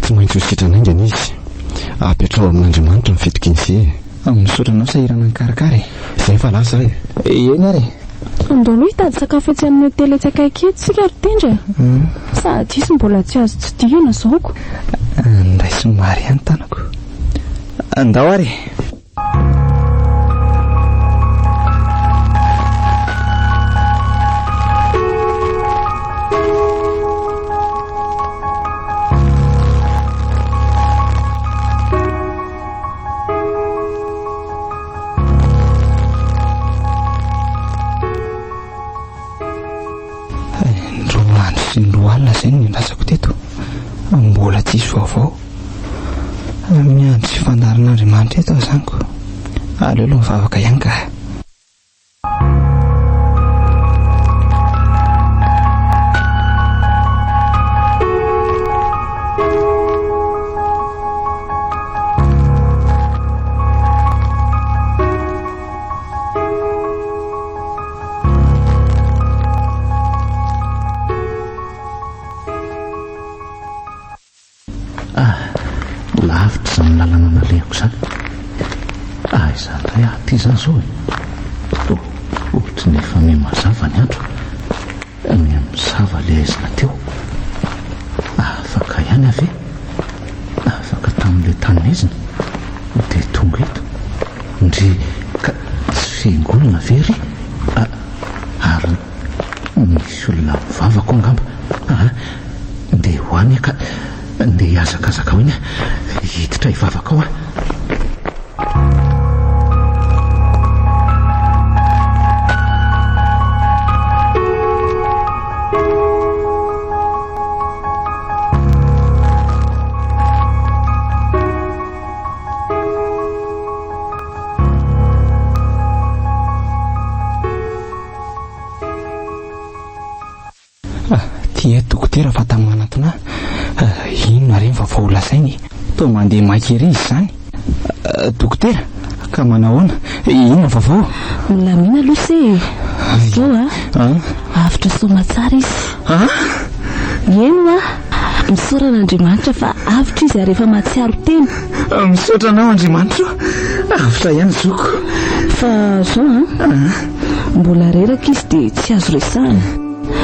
tsy maintsy ho sitrana haingana izy. Apetraho amin'Andriamanitra ny fitokiany se e. Misaotra anao sahirana nikarakara e. Izay fa lasa e. Eny ary e. Andao aloha hitady sakafo etsy amin'ny hotely etsy akaiky etsy isika ry Tendry a! Sady izy mbola tsy azo tsidihina izao ko. Ndray somary ihany tanako. Andao ary e. Ny roa andro sy ny roa alina izay no niandrasako teto. Mbola tsisy vaovao. Miandry sy fandaharan'Andriamanitra eto aho izany ko. Aleo aloha mivavaka ihany ka. Ah, lavitra izany lalana nalehako izany. Aiza indray aho aty izany izao e? Toa ohatry ny efa miha-mazava ny andro. Miha-misava ilay haizina teo. Afaka ihany aho ve? tamin'ilay tany maizina dia tonga eto. Ndry ka tsy fiangonana ve ry? Ary misy olona mivavaka ao angamba. Aa, ndeha ho any aho ka, ndeha hihazakazaka ho eny aho, hiditra hivavaka ao aho. Ah, tia dokotera fa tamy manantona ahy. Inona re ny vaovao ho lazainy e? Toa mandeha maika ery izy izany. Dokotera, ka manahoana? Inona ny vaovao? Milamina aloha se e. Zao a, avotra soamatsara izy. Eny hoa, misaora an'Andriamanitra fa avotra izy ary efa mahatsiaro tena. Misaotra anao Andriamanitra o! Avotra ihany zoko. Fa zao an, mbola reraka izy dia tsy azo resahana.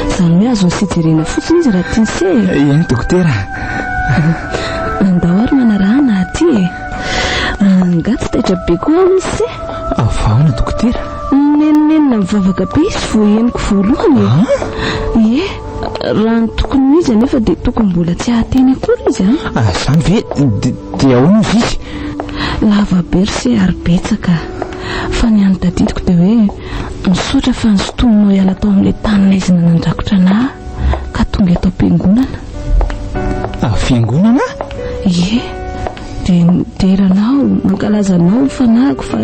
Izany hoe azon'i se jerena fotsiny izy raha tian'i se e. Eny dokotera. Andao ary manarahana aty e. Angaha tsy taitra be koa hono se? Fa ahoana dokotera? Mimenomenona mivavaka be izy vao henoko voalohany e. Ie, raha ny tokony ho izy anefa dia tokony mbola tsy hahateny akory izy an. Ah, izany ve? Dia ahoana hozy izy? Lava be ry se ary betsaka. Fa ny hany tadidiko dia hoe misaotra fa nisintominao hiala tao amin'ilay tany maizina nandrakotra anà ka tonga eto am-piangonana. Ah, fiangonana? Ie. Dia midera anao, mankalaza anao ny fanahiko fa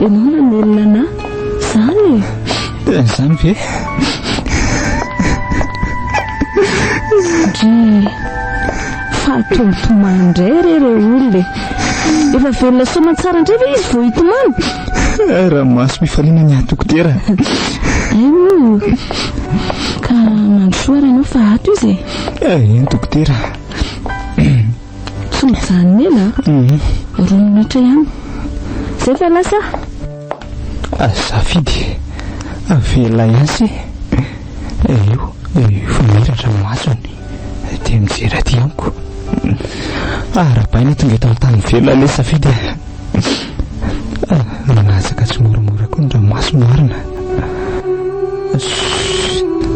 ianao namelona anà. Izany e! Tena izany ve? Dry, fa toa mitomany indray re ireo olona e! Efa velona soamantsara indray ve izy vao hitomany? Ranomasom-pifaliana ny ahy dokotera. Hay moa, ka mandrosoa ary ianao fa ato izy e! Eny dokotera. Tsy mijanona ela a! Roa minitra ihany. Zay fa lasa aho. Safidy, velona ihany se. Io, io fa mihiratra ny masony. Dia mijery aty amiko. Arahabaina tonga eto amin'ny tany velona ilay Safidy a. Milatsaka tsimoramora koa ny ranomaso marina.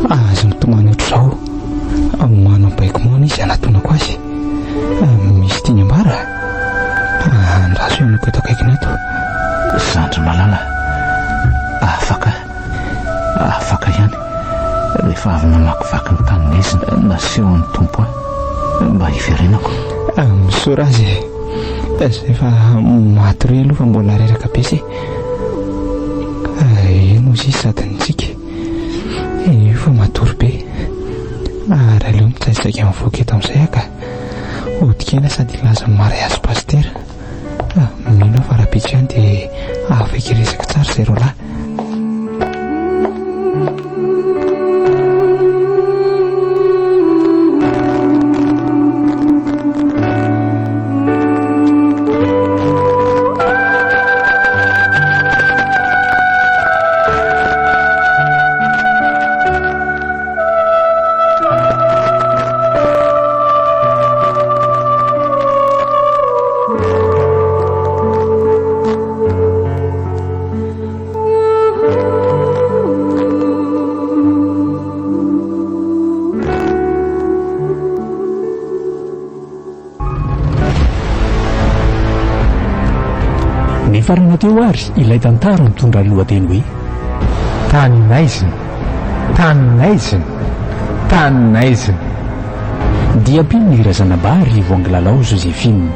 Aza mitomany ohatr'izao. Manao baiko moana izy hanatonako azy. Misy tiany ambara? Andraso ianao eto akaikiny eto. Zandry malala, afaka, afaka ihany rehefa avy namakivaky ny tany maizina nasehon'ny Tompo ahy mba hiverenako. Misaora azy e. Zay fa matoria aloha fa mbola reraka be se. Eny ozy izy sady nitsiky. Io fa matory be. Ary aleo mitsaitsaika mivoaka eto amin'izay aho ka. Hodikena sady hilaza ny mariazy pasitera. Mino aho fa rahampitso ihany dia afaka hiresaka tsara izay roalahy. Nifarana teo ary ilay tantara mitondra ny lohateny hoe. Tany maizina, tany maizina, tany maizina. Dia mpino ny Razanabary Voangilalao Joséphine.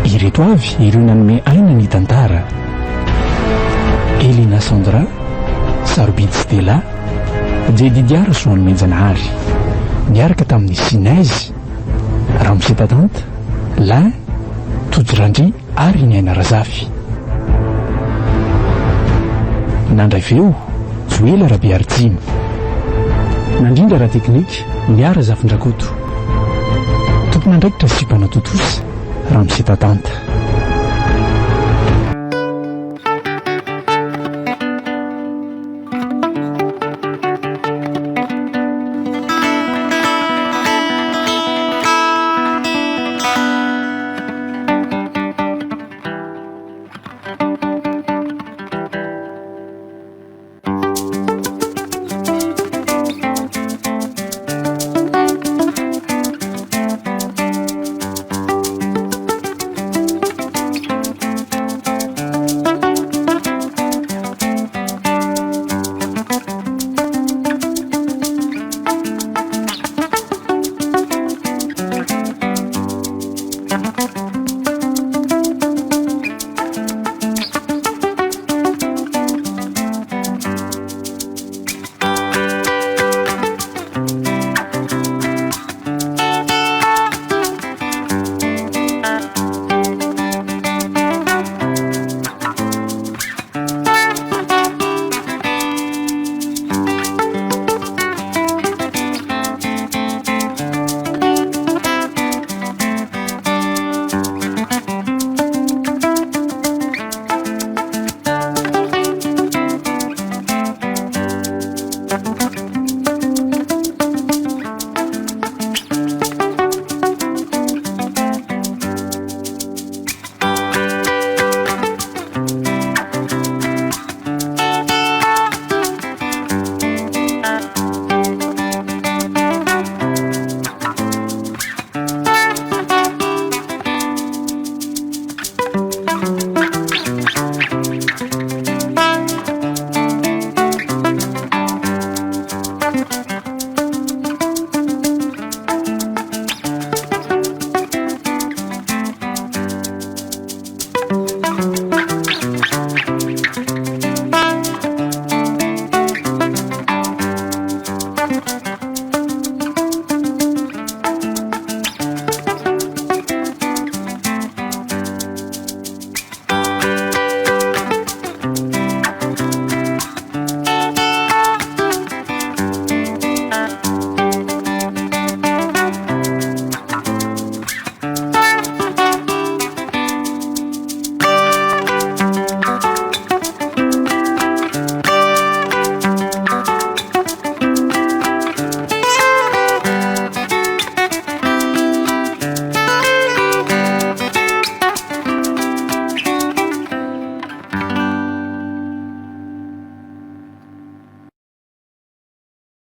Ireto avy ireo nanome aina ny tantara. Elina Sandra, Sarobidy Stella, Jedidia Rasoanomenjanahary, niaraka tamin'ny Sinèse, Ramose Tadante, Lin, Tojo Randria ary Niaina Razafy. Nandray feo, Joela Rabearitsimo. Nandrindra ara-teknika, Miara Zafindrakoto. Tompon'andraikitra sy mpanatontosa, Ramose Tadante.